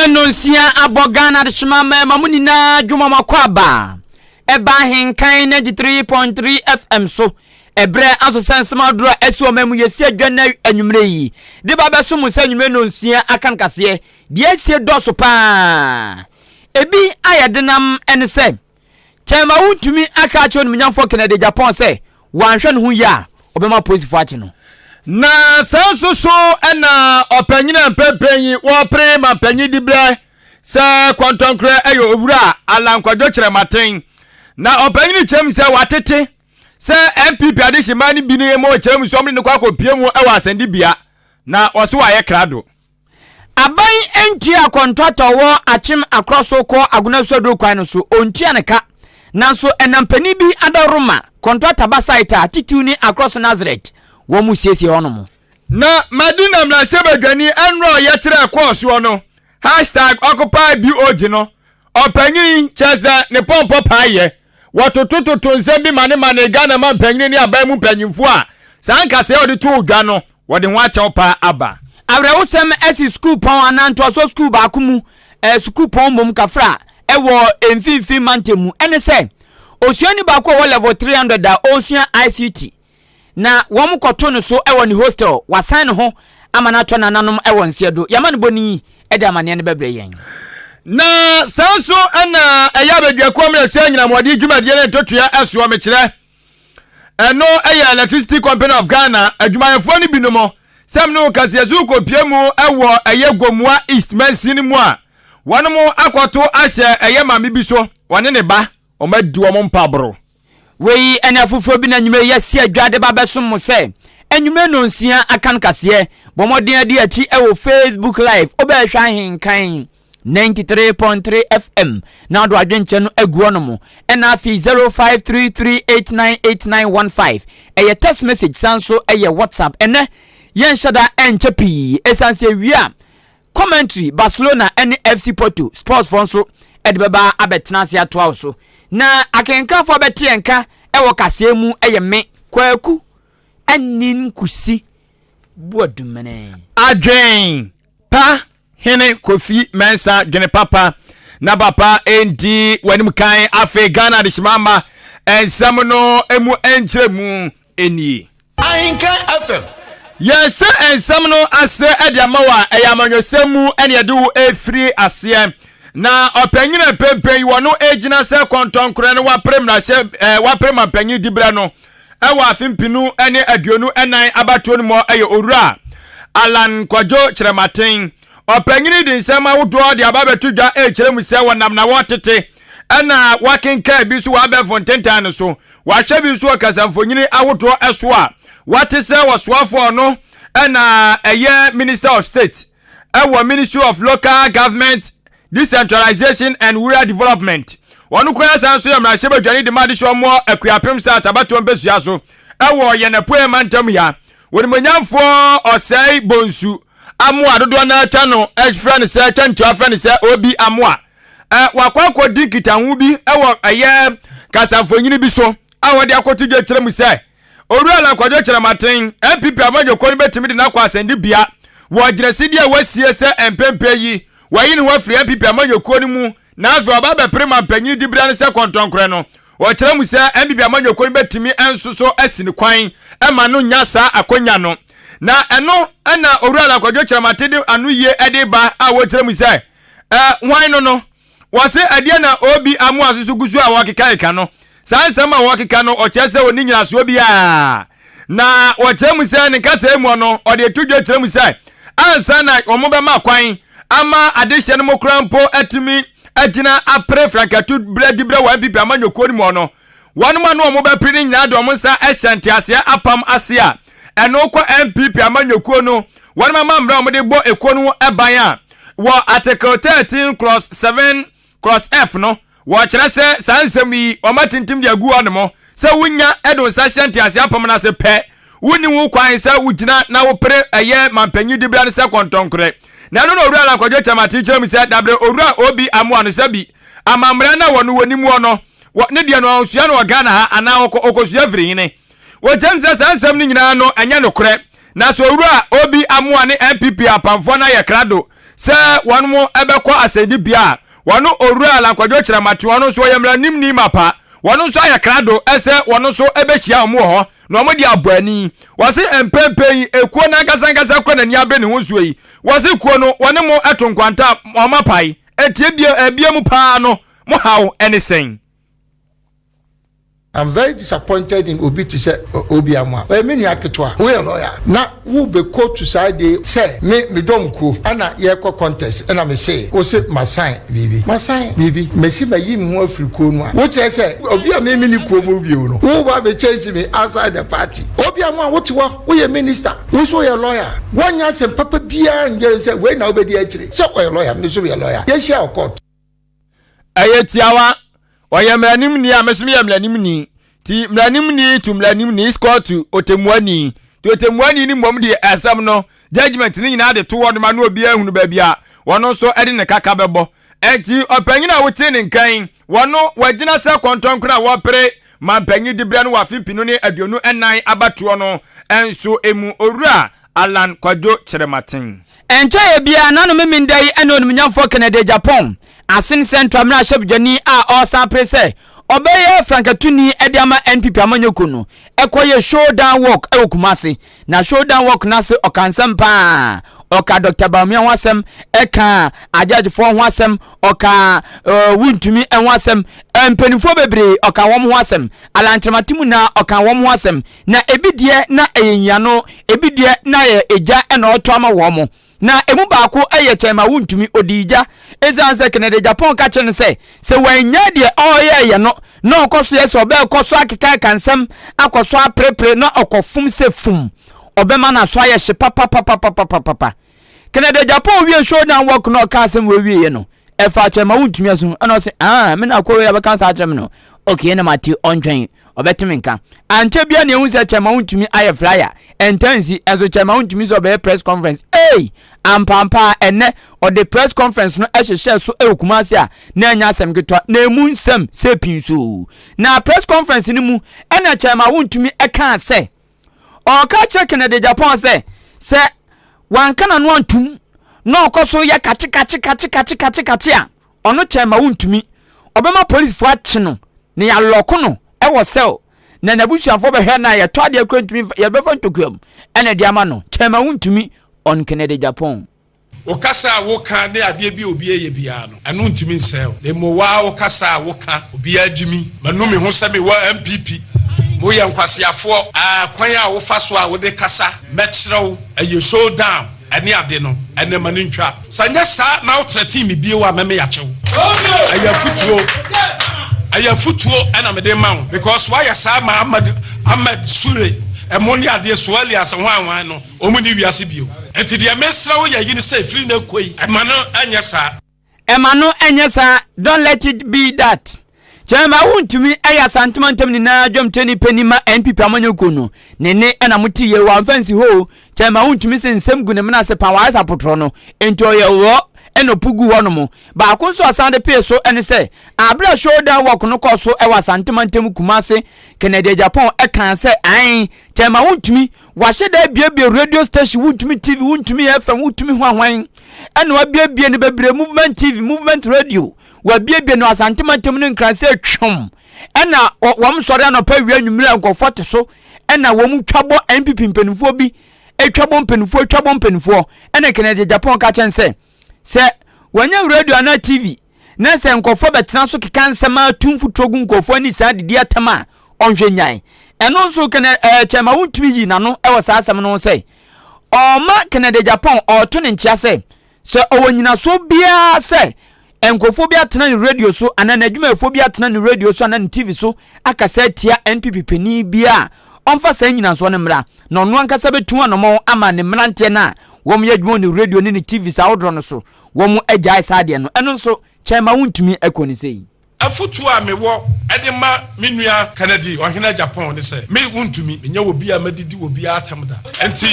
Anwummerɛ nnɔnsia abɔ Ghana adehyema mmarima mo nyinaa dwuma mo akɔ aba ɛba ahenkan 93.3 FM so ɛberɛ aso sɛ nsɛm adoro a ɛsi ɔman mu yɛsi adwa nnɛ anwummerɛ yi de ba bɛso mo sɛ anwummerɛ nnɔnsia aka no kaseɛ deɛ asie dɔɔso paa ebi a yɛde nam ɛne sɛ Kyɛn ma wontumi aka akyerɛ Onimuonyamfoɔ Kennedy Agyapong sɛ wanhwɛ ne ho yie a, ɔbɛma apolisifoɔ akye no. Na saa nso so na ɔpanyin a mpɛmpɛn yi wɔrepere mampanyin dibrɛ sɛ kɔntɔnkorɛ yɛ Owura Allan Kwadwo Kyerematen. Na ɔpanyin kyerɛ mu sɛ watete sɛ NPP adehyeman no bi ne mu kyerɛ mu sɛ wɔde no kɔ akɔpie mu wɔ asɛnnibea na wɔso wayɛ krado. Aban ntua kɔntɔtɔ wɔ Akyem Akorɔ so kɔ Agona Suaduro kwan no so, ɔntua no ka. Nanso ɛnam panin bi adaworoma, kɔntɔta ba site a titiriw ne Akorɔ so Nazareth, wɔn mu siesie hɔ nom. Na Madina mmarahyɛbadwani nnora ɔyɛkyerɛ ɛkɔɔ soɔ no, hashtag Occupy BOG no, Ɔpanyin, kyerɛ sɛ ne pɔmpɔ paeɛ. Wɔtotototo nsɛm bi manemanee Ghana mampanyini ne aban mu mpanyimfoɔ a saa nkasɛɛ a wɔde too dwa no, wɔde ho akyɛw paa aba. Awerɛhosɛm asi sukuupɔn anaa ntoasoɔ sukuu baako mu, ɛɛ sukuupɔn mmom kafra wɔ Mfinfini mantam mu. Ɛne sɛ, osuani baako a ɔwɔ level 300 a ɔresua ICT na wɔkɔto no so wɔ ne hostel, wasan ne ho ama no atɔ nananom wɔ nseɛ do. Yɛama no bɔni de amaneɛ no bɛbrɛ yɛn. Na saa nso na ɛyɛ abadwakuo mmerɛhyɛ anyinam wɔde dwumadie no ntotoeɛ ɛsoɔ mekyerɛ ɛno ɛyɛ Electricity Company of Ghana adwumayɛfoɔ no binom sɛm no kaseɛ so kɔpie mu ɛwɔ ɛyɛ Gomoa East mansin mu a wɔnom akɔto ahyɛ ɛyɛ maame bi so wɔne ne ba wɔn adi wɔn mpaboro. Wei ne afoforɔ bi na anwummerɛ yi yɛasi adwa de ba bɛsom mo sɛ anwummerɛ nnɔnsia akan kaseɛ. Bɔ mmɔden adi akyi wɔ Facebook Live, wobɛhwɛ Ahenkan 93.3 FM na wode w'adwenkyɛ no agu hɔ nom. Ɛna afei 0533898915 ɛyɛ text message san so ɛyɛ WhatsApp. Ɛnɛ yɛnhyɛ da ɛnkyɛ pii ɛsiane sɛ wie a Commentary, Barcelona ne FC Porto Sports foɔ nso de bɛba abɛtena ase atoa wo so. Na akenkanfoɔ a bɛte yɛn nka wɔ kaseɛ mu yɛ me, Kwaku Anin Kusi Boadumene. Adwen pa hene Kofi Mensah dwene papa na papa ndi w'anim kan afei Ghana adehyema mma nsɛm no mu nkyerɛmu nie. Ahenka FM. Yɛhyɛ nsɛm no ase de ama wo a, ɛyɛ amanyɔsɛm mu na yɛde wo refiri aseɛ. Na ɔpanyin a mpempem yi wɔno gyina sɛ kɔntɔnkorɛ no wapere mmarahyɛ ɛɛ wapere mampanyin dibrɛ no ɛwɔ afe mpinu ne 24 abatoɔ no mu ɛyɛ Owura Allan Kwadwo Kyerɛmaten. Ɔpanyin yi de nsɛm ahodoɔ de aba abɛto dwa rekyerɛ mu sɛ wɔnam na wɔretete ɛna wɔakenkan bi nso wɔ abɛɛfo ntentan no so. Wɔahwɛ bi nso wɔ kasamfonini ahodoɔ so a wɔate sɛ ɔsoafoɔ no na ɛyɛ Minister of State wɔ Ministry of Local Government, Decentralization and Rural Development. Ɔno koraa san nso yɛ mmarahyɛbadwani de ma adehyeɛ ɔmoɔ Akuapem South abatoɔ mpɛsua so wɔ yɛn apueɛ mantam ha. Onimuonyamfoɔ Ɔsɛe Bonsu Amoah dodoɔ no ara twa no frɛ no sɛ twa ntua frɛ no sɛ Obi Amoah. Wakɔ akɔdi nkitaho bi wɔ ɛyɛ kasamfonyini bi so a wɔde akɔto dwa kyerɛ mu sɛ Owura Alan Kwadwo Kyerematen, NPP amanyɔkuo no bɛtumi de no akɔ asɛnnibea wɔ gyinasidie a wasie sɛ mpɛmpɛ yi wayi ne ho afiri NPP amanyɔkuo no mu na afei waba abɛpere mampanyin dibea no sɛ kɔntɔnkorɛ no. Wɔkyerɛ mu sɛ NPP amanyɔkuo no bɛtumi nso so asi no kwan ma no nya saa akonya no. Na ɛno na Owura Alan Kwadwo Kyerematen de ano yie de ba a wɔkyerɛ mu sɛ Ɛ, hwan no no? Wɔse ɛdeɛ na Obi Amoah nso so gu so a wɔkekakeka no. Saa nsɛm a wɔkeka no, ɔkyerɛ sɛ ɔnni nyinasoɔ biara. Na wɔkyerɛ mu sɛ ne nkasɛɛ mu no, ɔde to dwa kyerɛ mu sɛ ansa na wɔbɛma kwan ama adehyeɛ no mu koraa mpo atumi agyina apere frankatu berɛ diberɛ wɔ NPP amanyɔkuo no mu no, Wɔnom a na wɔn bɛpere no nyinaa de wɔn nsa hyɛ nteaseɛ apam ase a ɛno kɔ NPP amanyɔkuo no wɔnom amammerɛ a wɔde bɔ ekuo no ho ban a wɔ Article 13 clause 7 clause F no wɔkyerɛ sɛ saa nsɛm yi wɔn atintim de agu hɔ nom sɛ wonya de wo nsa hyɛ nteaseɛ apam no ase pɛ wonni ho kwan sɛ wogyina na wopere ɛyɛ mampanyin dibea no sɛ kɔntɔnkorɛ na ɛno na Owura Alan Kwadwo Kyerematen kyerɛ mu sɛ dabrɛ Owura Obi Amoah no sɛ bi amammerɛ no a wɔno wɔnim wɔ no Wɔ ne deɛ no ɔnsua no wɔ Ghana ha anaa ɔkɔ ɔkɔsua firi hene? Wɔkyerɛ mu sɛ saa nsɛm no nyinaa no ɛnyɛ nokorɛ. Na sɛ Owura Obi Amoah ne NPP apamfoɔ no ayɛ krado sɛ wɔn bɛkɔ asɛnnibea a, wɔn Owura Alan Kwadwo Kyerematen, ɔno nso ɔyɛ mmaranimni mapa, wɔn nso ayɛ krado sɛ wɔn nso bɛhyia wɔn wɔ hɔ na wɔde abɔ ani. Wɔse mprempren yi, ekuo no ankasa ankasa kura n'ani abere ne ho nsuo yi. Wɔse kuo no, wɔne mo to nkwanta a wɔapae. Enti ebia, ebia mu paa no, mo haw ne sɛn? I'm very disappointed in obi te sɛ Obi Amoah. Ɔyɛ me nua ketewa. Woyɛ lawyer na wo bɛ quote saa de sɛ me me dɔm kuo ɛna yɛkɔ contest ɛna me se wo se ma sign biribi. Ma sign biribi. Mesi ma yi me ho afiri kuo no a wo kyerɛ sɛ obi a me me ni kuo mu bio no wo ba bɛ chase me outside the party. Obi Amoah wo te hɔ wo yɛ minister wo nso woyɛ lawyer. Wɔnyɛ asɛm papa biara ngyere sɛ wei na wobɛdi akyire sɛ ɔyɛ lawyer me nso meyɛ lawyer. Yɛnhyia wɔ court. Ɛyɛ tiawa. Ɔyɛ mmaranimni a me nso meyɛ mmaranimni. Nti mmaranimni to mmaranimni is called to otemmuani. Nti otemmuani no mmom de asɛm no, judgement no nyinaa de to hɔ nom a na obiara hunu baabi a ɔno nso de ne kaka bɛbɔ. Nti ɔpanyin a wotee ne nka yi, wɔno wagyina sɛ kɔntɔnkrɔn a wɔpere mampanyin diberɛ no wɔ afe mpenu ne 24 abatoɔ no nso mu, Owura Allan Kwadwo Kyerematen. Ɛnkyɛeɛ biara n'ano Memenda yi ne Onimnyamfoɔ Kennedy Agyapong, Asin Central mmarahyɛbdwani a ɔresan apere sɛ ɔbɛyɛ frankatuni de ama NPP amanyɔkuo no, kɔyɛɛ Showdown Walk wɔ Kumasi. Na Showdown Walk no ase ɔkaa nsɛm pa ara. Ɔkaa Dɔkta Bawumia ho asɛm, ɛkaa agyɛgyefoɔ ho asɛm, ɔkaa Wontumi ho asɛm, mpanimfoɔ bebree ɔkaa wɔn ho asɛm, Alan Kyerematen mu nyinaa ɔkaa wɔn ho asɛm. Na ebi deɛ na ɛyɛ nyiano, ebi deɛ na ɛyɛ egya na ɔretɔ ama wɔn. Na emu baako yɛ kyɛn ma wontumi, odii gya. Esiane sɛ Kennedy Agyapong ka kyerɛ no sɛ, sɛ wannyae deɛ ɔreyɛɛyɛ no na ɔkɔ so yɛ sɛ ɔbɛkɔ so akekakeka nsɛm akɔ so aperepere na ɔkɔfom sɛ fum, ɔbɛma n'aso ayɛ hye papapapapapapa. Kennedy Agyapong wie showdown walk na ɔka asɛm wei wieɛ no, ɛfa kyɛn ma wontumi aso ɛna ɔse ah me na akɔ wei abɛka saa akyerɛ me no okay na mate ɔntwɛn ɔbɛte me nka ankyɛ bia na ehu sɛ kyɛn ma wontumi ayɛ flyer ɛntansi ɛnso kyɛn ma wontumi sɛ ɔbɛyɛ press conference ei ampampa ɛnɛ ɔde press conference no ɛhyehyɛ so ɛwɔ Kumasi a na ɛnyɛ asɛm ketewa na emu nsɛm sɛ pii nso na press conference no mu ɛna kyɛn ma wontumi ɛkaa sɛ Ɔka kyerɛ Kennedy Agyapong sɛ, sɛ wanka n'ano antum na ɔkɔ so yɛ kakye kakye kakye kakye kakye kakye a, ɔno kyɛn ma wontumi. Ɔbɛma polisifo akye no na yɛalɔko no wɔ cell na n'abusuafoɔ bɛhwɛ no a yɛtɔ adeɛ kora ntumi yɛbɛfa ntokua mu ɛna de ama no. Kyɛn ma wontumi on Kennedy Agyapong. Wo kasa a woka ne adeɛ bi a obi reyɛ biara no, ɛno ntumi nsɛe wo. Na mmom wo ara wo kasa a woka, obiara gye mi. Manu me ho sɛ mewɔ NPP. Moyɛ nkwaseafoɔ. Ah, kwan a wofa so a wode kasa, mɛkyerɛ wo. Ɛyɛ show down ɛne ade no, ɛnɛ ma no ntwa. Sɛ anyɛ saa na wo threaten me bio a, mɛme akye wo. Ɛyɛ afutuo, ɛyɛ afutuo ɛna mede ma wo because woayɛ saa ma Ahmed, Ahmed Sure, ɛmo ne adeɛ, Suale ase hwan hwan no. Wɔn nni wiase bio. Enti deɛ mesrɛ wo yɛ yi ne sɛ, firi nnɛ kɔ yi, mma no nyɛ saa. Ɛma no nyɛ saa, don't let it be that. Kyɛmba wontumi yɛ Asante mantam nyinaa dwamkyerɛni panin ma NPP amanyɔkuo no. Ne nne na mote yie, wamfa nsi hɔ o. Kyɛmba wontumi se nsɛm gu ne mena ase paa, wayɛ sɛ apotorɔ no. Enti ɔyɛ wɔ na ɔpu gu hɔ nom. Baako nso a ɔsan de pee so ne sɛ, aberɛ a showdown walk no kɔɔ so wɔ Asante mantam Kumase, Kennedy Agyapong kaa sɛ ae, Kyɛmba wontumi Wahyɛ da abuebue radio station, wontumi TV, wontumi FM, wontumi hwanhwan. Ɛna wabuebue no bebree, Movement TV, Movement Radio. Wabuebue no Asante mantam no Nkran sɛ twom. Ɛna wɔn sɔre anɔpa awia anwummere a nkurɔfoɔ te so. Ɛna wɔn twa bɔ NPP mpanimfoɔ bi, atwa bɔ mpanimfoɔ, atwa bɔ mpanimfoɔ. Ɛna Kennedy Agyapong ka kyɛn sɛ, sɛ wɔanya radio anaa TV na sɛ nkurɔfoɔ bɛtena so keka nsɛm a tu mfuturo gu nkurɔfoɔ ani saa didi atɛm a, ɔnhwɛ nyan. Ɛno nso kɛnɛ ɛɛ kyɛnma wontumi yi n'ano wɔ saa asɛm no ho sɛ ɔma Kennedy Agyapong ɔreto ne nkyea sɛ sɛ ɔwɔ nyinasoɔ biara sɛ nkurɔfoɔ bi atena ne radio so anaa n'adwumayɛfoɔ bi atena ne radio so anaa ne TV so akasa atia NPP panin bi a ɔmfa saa nyinasoɔ no mmra na ɔno ankasa bɛtu anɔmɔn ama ne mmeranteɛ no a wɔyɛ adwuma wɔ ne radio ne ne TV saa ahodoɔ no so wɔn agyae saa adeɛ no. Ɛno nso kyɛnma wontumi kɔ ne sei. Afotuo a mewɔ de ma me nua Kennedy Ɔhene Agyapong ne sɛ, me wontumi menyɛ obi a madidi obiara atɛm da, nti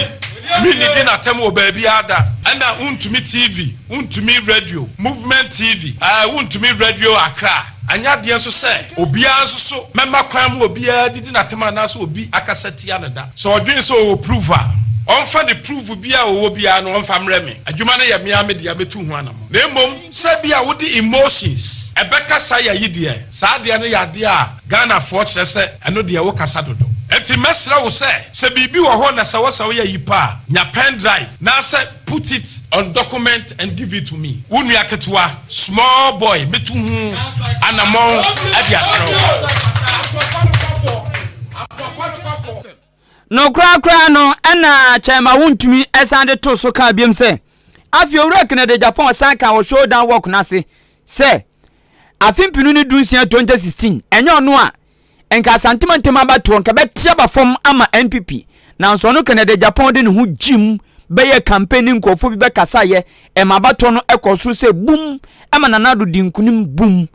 mennidi n'atɛm wɔ baabiara da. Ɛna wontumi TV, wontumi radio, Movement TV, ɛɛ wontumi Radio Accra. Anyɛ adeɛ nso sɛ obiara nso so mɛma kwan ma obiara adidi n'atɛm anaasɛ obi akasa tia no da. Sɛ ɔdwene sɛ ɔwɔ proof a, Ɔmfa ne proof biara a ɔwɔ biara no ɔmfa mmrɛ me. Adwuma no yɛ me ara me dea, mɛtu ho anamɔn. Na mmom sɛ bi a wode emotions ɛbɛkasa yɛ yi deɛ, saa adeɛ no yɛ adeɛ a Ghanafoɔ kyerɛ sɛ ɛno deɛ wokasa dodo. Enti mɛsrɛ wo sɛ, sɛ biribi wɔ hɔ na sɛ wɔ sɛ woyɛ yi pa a, nya pen drive na sɛ put it on document and give it to me. Wo nua ketewa, small boy, mɛtu ho anamɔn de akyerɛ wo. No korakora no, ɛna Chairman Wontumi san de too so kaa biom sɛ, Afei Owura Kennedy Agyapong san kaa wɔ Showdown Walk no ase sɛ, afe mpenu ne dunsia, 2016, ɛnyɛ ɔno a, nka Asante mantam abatoɔ nka bɛte aba fam ama NPP. Nanso ɔno Kennedy Agyapong de ne ho gyim bɛyɛɛ campaign ne nkurɔfoɔ bi bɛkasaeɛ ɛma abatoɔ no ɛkɔɔ soro sɛ bum ɛma Nana Addo dii nkunim bum.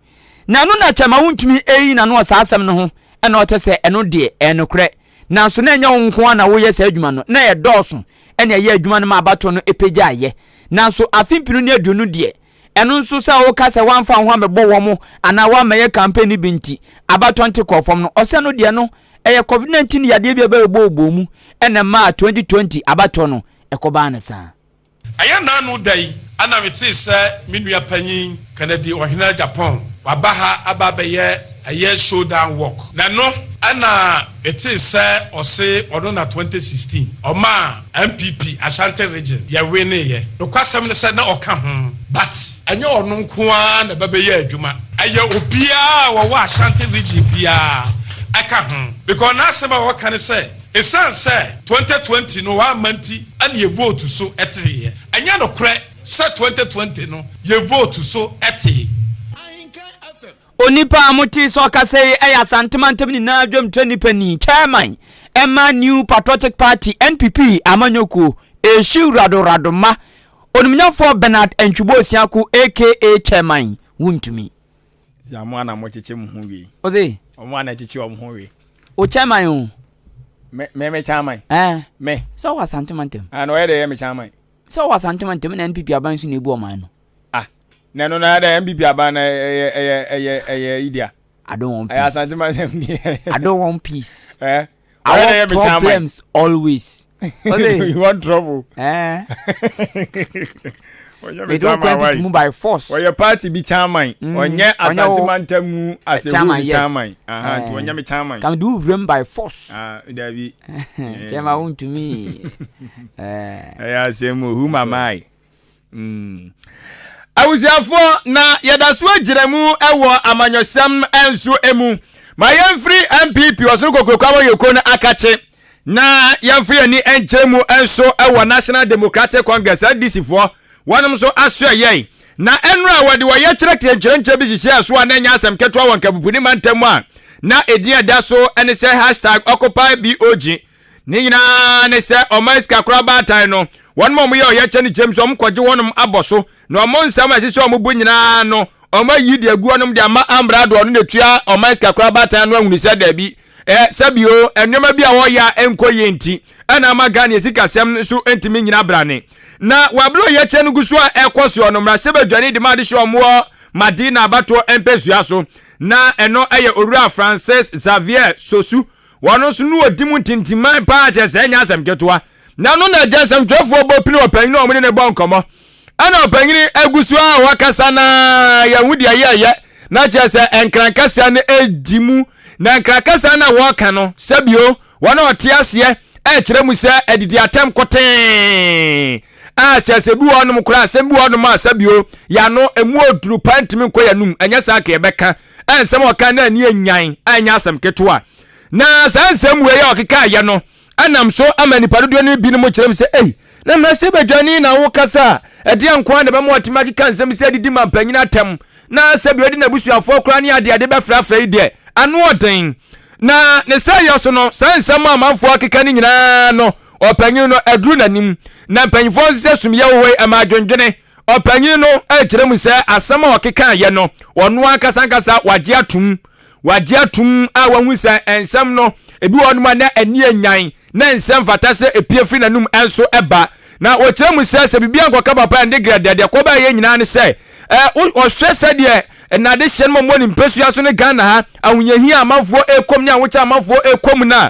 Na ɛno na Chairman Wontumi ɛreyi n'ano wɔ saa asɛm no ho ɛna ɔkyɛ sɛ ɛno deɛ ɛyɛ nokorɛ. Nanso na ɛnyɛ wo nko ara na woyɛ saa adwuma no, na ɛdɔɔso na ɛyɛ adwuma no ma abatoɔ no pagyaeɛ. Nanso afe mpenu ne aduonu deɛ, ɛno nso sɛ woka sɛ woamfa wo ho ammɛbɔ wɔn anaa woammɛyɛ campaign no bi nti abatoɔ nte kɔɔ fam no, ɔsɛ no deɛ no ɛyɛ COVID-19 yadeɛ bi a ɛbɛbɔɔbɔɔ mu na ɛmaa 2020 abatoɔ no ɛkɔbaa no saa. Ɛyɛ nnaano da yi na metee sɛ me nua panyin Kennedy Ɔhene Agyapong waba ha aba abɛyɛ ɛyɛ showdown walk. Na ɛno na metee sɛ ɔse ɔno na 2016 ɔmaa NPP Ashanti region yɛ winneeɛ. Nokwasɛm ne sɛ na ɔka ho but ɛnyɛ ɔno nko ara na ɛbɛbɛyɛ adwuma. Ɛyɛ obiara a ɔwɔ Ashanti region biara ɛka ho because n'asɛm a ɔka ne sɛ Esiane sɛ 2020 no wamma nti na yɛ vote so teeɛ. Ɛnyɛ nokorɛ sɛ 2020 no yɛ vote so tee. Onipa a motee sɛ ɔkasa yi yɛ Asante mantam nyinaa dwamtrani panin, Chairman, ɛma New Patriotic Party, NPP, amanyɔkuo, Eshiw Rado Rado mma, Onimnyamfoɔ Bernard Antwibo Osiako aka Chairman Wontumi. Sɛ mo ana mo kyekye mo ho wie. Ose. Ɔmo ana kyekye ɔmo ho wie. O chairman o. Me me me chairman. Ɛɛ. Me. Sɛ ɔwɔ Asante mantam. Ah na ɔyɛ dɛ yɛ me chairman. Sɛ ɔwɔ Asante mantam na NPP aban so na ebu ɔman no. Ah na ɛno na dɛ NPP aban na ɛyɛ ɛyɛ ɛyɛ ɛyɛ idia. I don't want peace. Ɛyɛ Asante mantam deɛ. I don't want peace. Eh. I want problems always. You want trouble? Eh. Ɔnyɛ me chairman why? Mu by force. Ɔyɛ party bi chairman. Ɔnyɛ Asante mantam mu asɛhu bi chairman. Aha, nti ɔnyɛ me chairman. Kam do wuram by force. Ah, dabi. Chairman wontumi. Eh. Ɛyɛ asɛm o, who am I? Mm. Abusuafoɔ, na yɛda so agyina mu wɔ amanyɔsɛm nso mu. Ma yɛmfiri NPP ɔsoro kokuroko amanyɔkuo no akakye na yɛmfa yɛn ani nkyerɛ mu nso wɔ National Democratic Congress NDC foɔ wɔnom nso aso ɛyɛe na ɛnora a wɔde wɔyɛ kyerɛkyerɛ nkyerɛnkyerɛ bi hyehyɛɛ so a na ɛnyɛ asɛm ketewa wɔ Nkapupu mantam mu a na edin a ɛda so ne sɛ hashtag occupy BOG Ne nyinaa ne sɛ ɔman sikakora baatan no, wɔn a wɔyɛ ɔyɛkyɛ no kyɛm sɛ wɔkɔgye wɔn abɔ so, na wɔn nsɛm a ɛsɛ sɛ wɔbu nyinaa no, wɔayi de agu wɔn de ama amrado ɔno na etua ɔman sikakora baatan no ahunu sɛ daabi, ɛ sɛbio nneɛma bi a wɔyɛ a ɛnkɔ yie nti ɛna ama Ghana sikasɛm nso ntumi nnyina brane. Na wɔabere ɔyɛkyɛ no gu so a ɛkɔ soɔ no, mmarahyɛbadwani de ma adehyeɛ wɔn wɔ Madina abatoɔ mpɛsua so, na ɛno yɛ Owura Francis Xavier Sosu. Wɔn nso no wɔdi mu ntintimman paa kyerɛ sɛ ɛnyɛ asɛm ketewa. Na no na agya nsɛmtwerɛfoɔ bɔ pini ɔpanyin a wɔne ne bɔ nkɔmmɔ. Ɛna ɔpanyin agu so a wɔkasa na yɛn ho deɛ yɛyɛ na kyerɛ sɛ nkrankasa no ɛdi mu. Na nkrankasa no a wɔka no sɛbio wɔn a wɔte aseɛ ɛkyerɛ mu sɛ adidi atɛm kotee a kyerɛ sɛ bi wɔ hɔnom koraa asɛm bi wɔ hɔnom a sɛbio yɛano emu oduru paa ntumi nkɔ yɛnum ɛnyɛ saa ka yɛbɛka nsɛm a ɔka na ani anyan a ɛnyɛ asɛm ketewa. Na saa nsɛm wei a ɔkekaeɛ no nam so ama nnipa dodoɔ no binom kyerɛ mu sɛ, ei, na mmarahyɛbadwani na wokasa a, ɛdeɛn nko ara na ɛbɛma watumi akeka nsɛm sɛ adidi ma mpanyin atɛm, na sɛbi ɔde n'abusuafoɔ koraa ne adeade bɛfrafra yi deɛ, ano ɔden. Na ne sɛeɛ so no, saa nsɛm a amanfoɔ akeka no nyinaa no, ɔpanyin no aduru n'anim. Na mpanyinfoɔ nso sɛ sumyɛ wɔ hɔ yi, ɛma adwendwene. Ɔpanyin no rekyerɛ mu sɛ asɛm a ɔkekaeɛ no, ɔno ankasa ankasa wagye atom. Wagye atom a wahu sɛ nsɛm no, ebi wɔ hɔnom a na ani anyan, na nsɛm fata sɛ epue firi n'anom nso ba. Na ɔkyerɛ mu sɛ, sɛ biribi ankɔka papa a, ɛnde grɛdɛ. Deɛ ɛkɔbaeɛ nyinaa ne sɛ, ɔhwɛ sɛdeɛ n'adehyeɛ no ma wɔn mpasua so ne Ghana ha, ahohiahia a amanfoɔ rekɔ mu ne ahokyɛ a amanfoɔ rekɔ mu no a,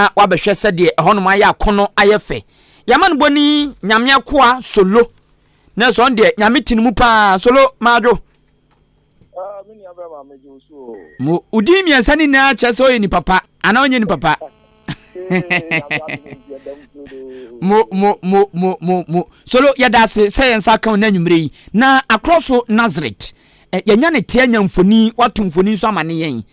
na wabɛhwɛ sɛdeɛ ɛhɔnom ayɛ akɔnɔ ayɛ fɛ. Yɛama no bɔ ni Nyame akoa Solo. Na sɛ ɔno deɛ Nyame te ne mu paa. Solo, maadwo. Ah, me nua bɛrima megye wo so o. Mo wodin mmiɛnsa no nyinaa kyerɛ sɛ ɔyɛ nipa pa anaa ɔnyɛ nipa pa? Mo mo mo mo mo mo Solo yɛda ase sɛ yɛn nsa ka wo na anwummerɛ yi na akorɔ so Nazareth yɛnya ne te anya mfoni wato mfoni nso ama ne yɛn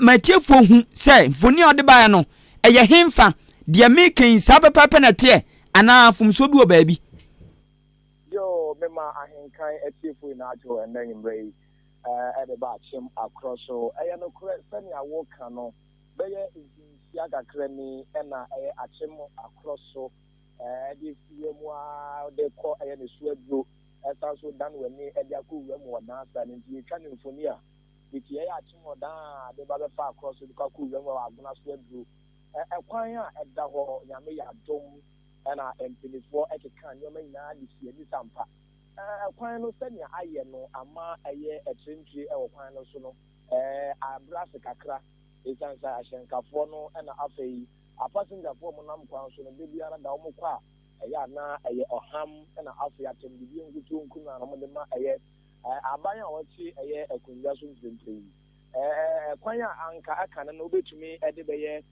ma atiefoɔ hu sɛ mfoni a ɔde baeɛ no ɛyɛ henfa deɛ meka yi saa pɛpɛɛpɛ na ɛteɛ anaa mfomsoɔ bi wɔ baabi. Yoo, mema ahenkan atiefo nyinaa dwo ɛnnɛ anwummerɛ yi ɛde ba akyem akorɔ so. Ɛyɛ nokorɛ sɛnea woka no, bɛyɛ mfinhyia kakra ni na ɛyɛ akyem akorɔ so. De fi wura mu ara de kɔ ɛyɛ ne so aduro, ɛsan nso dan w'ani de akɔ wura mu wɔ dan saa no nti yɛtwa no mfoni a, fiti ɛyɛ akyem wɔ dan a de ba bɛfa akorɔ so de kɔ akɔ wura mu wɔ agona so aduro. Ɛkwan a ɛda hɔ Nyame yɛ adom ɛna mpanifoɔ ɛkeka nneɛma nyinaa de si ani sɛ ampa ɛkwan no sɛnea ayɛ no ama ɛyɛ ɛtrentire ɛwɔ kwan no so no abrɛ ase kakra ɛsiane sɛ ahyɛnkafoɔ no ɛna afei Apasengyafo a wɔnam kwan so no, da biara da wɔkɔ a, ɛyɛ a na ɛyɛ ɔham na afei atɛmdidie nkutoo nkumaa na wɔde ma ɛyɛ aban a ɔte ɛyɛ akonnwa so mprempren yi. Kwan a anka ɛka no no, wobɛtumi de bɛyɛ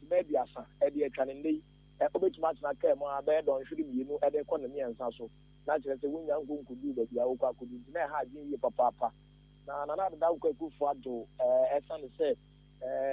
sima 30 de atwa no nnɛ yi. Wobɛtumi atena kaa mu ara bɛyɛ dɔnhwere mmienu de rekɔ ne mmiɛnsa so, na kyerɛ sɛ wonnya nkɔ nkɔduu baabi a wokɔ akɔdu nti na ɛha adwene yie papaapa. Na Nana Addo Dankwa Akufo-Addo, ɛsiane sɛ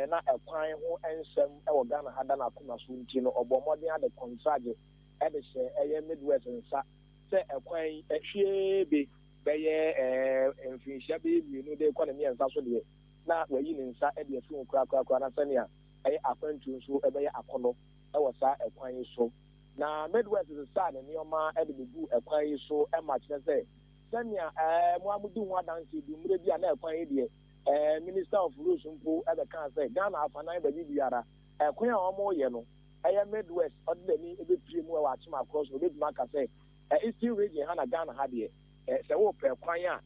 na ɛkwan ho nsɛm wɔ Ghana ha da n'akoma so nti no, ɔbɔɔ mmɔden ara de kɔntragye de hyɛɛ ɛyɛ Midwest nsa sɛ ɛkwan yi hwiee be bɛyɛ mfirinhyia bɛyɛ mmienu de rekɔ ne mmiɛnsa so deɛ, na wayi ne nsa de afi ho korakorakora na sɛnea ɛyɛ akwantuo nso bɛyɛ akɔnnɔ wɔ saa ɛkwan yi so. Na Midwest sesaa ne nneɛma de bɛguu ɛkwan yi so ma kyerɛ sɛ sɛnea mo ara modi ho adanseɛ du mmerɛ bi a na ɛkwan yi deɛ Ɛɛ Minister of Roads mpo bɛkaa sɛ Ghana afanan baabi biara, ɛkwan a wɔreyɛ no, ɛyɛ Midwest, ɔde n'ani bɛpue mu wɔ Akyem Akorɔ so, ɔbɛtumi aka sɛ Eastern Region ha na Ghana ha deɛ, sɛ worepɛ kwan a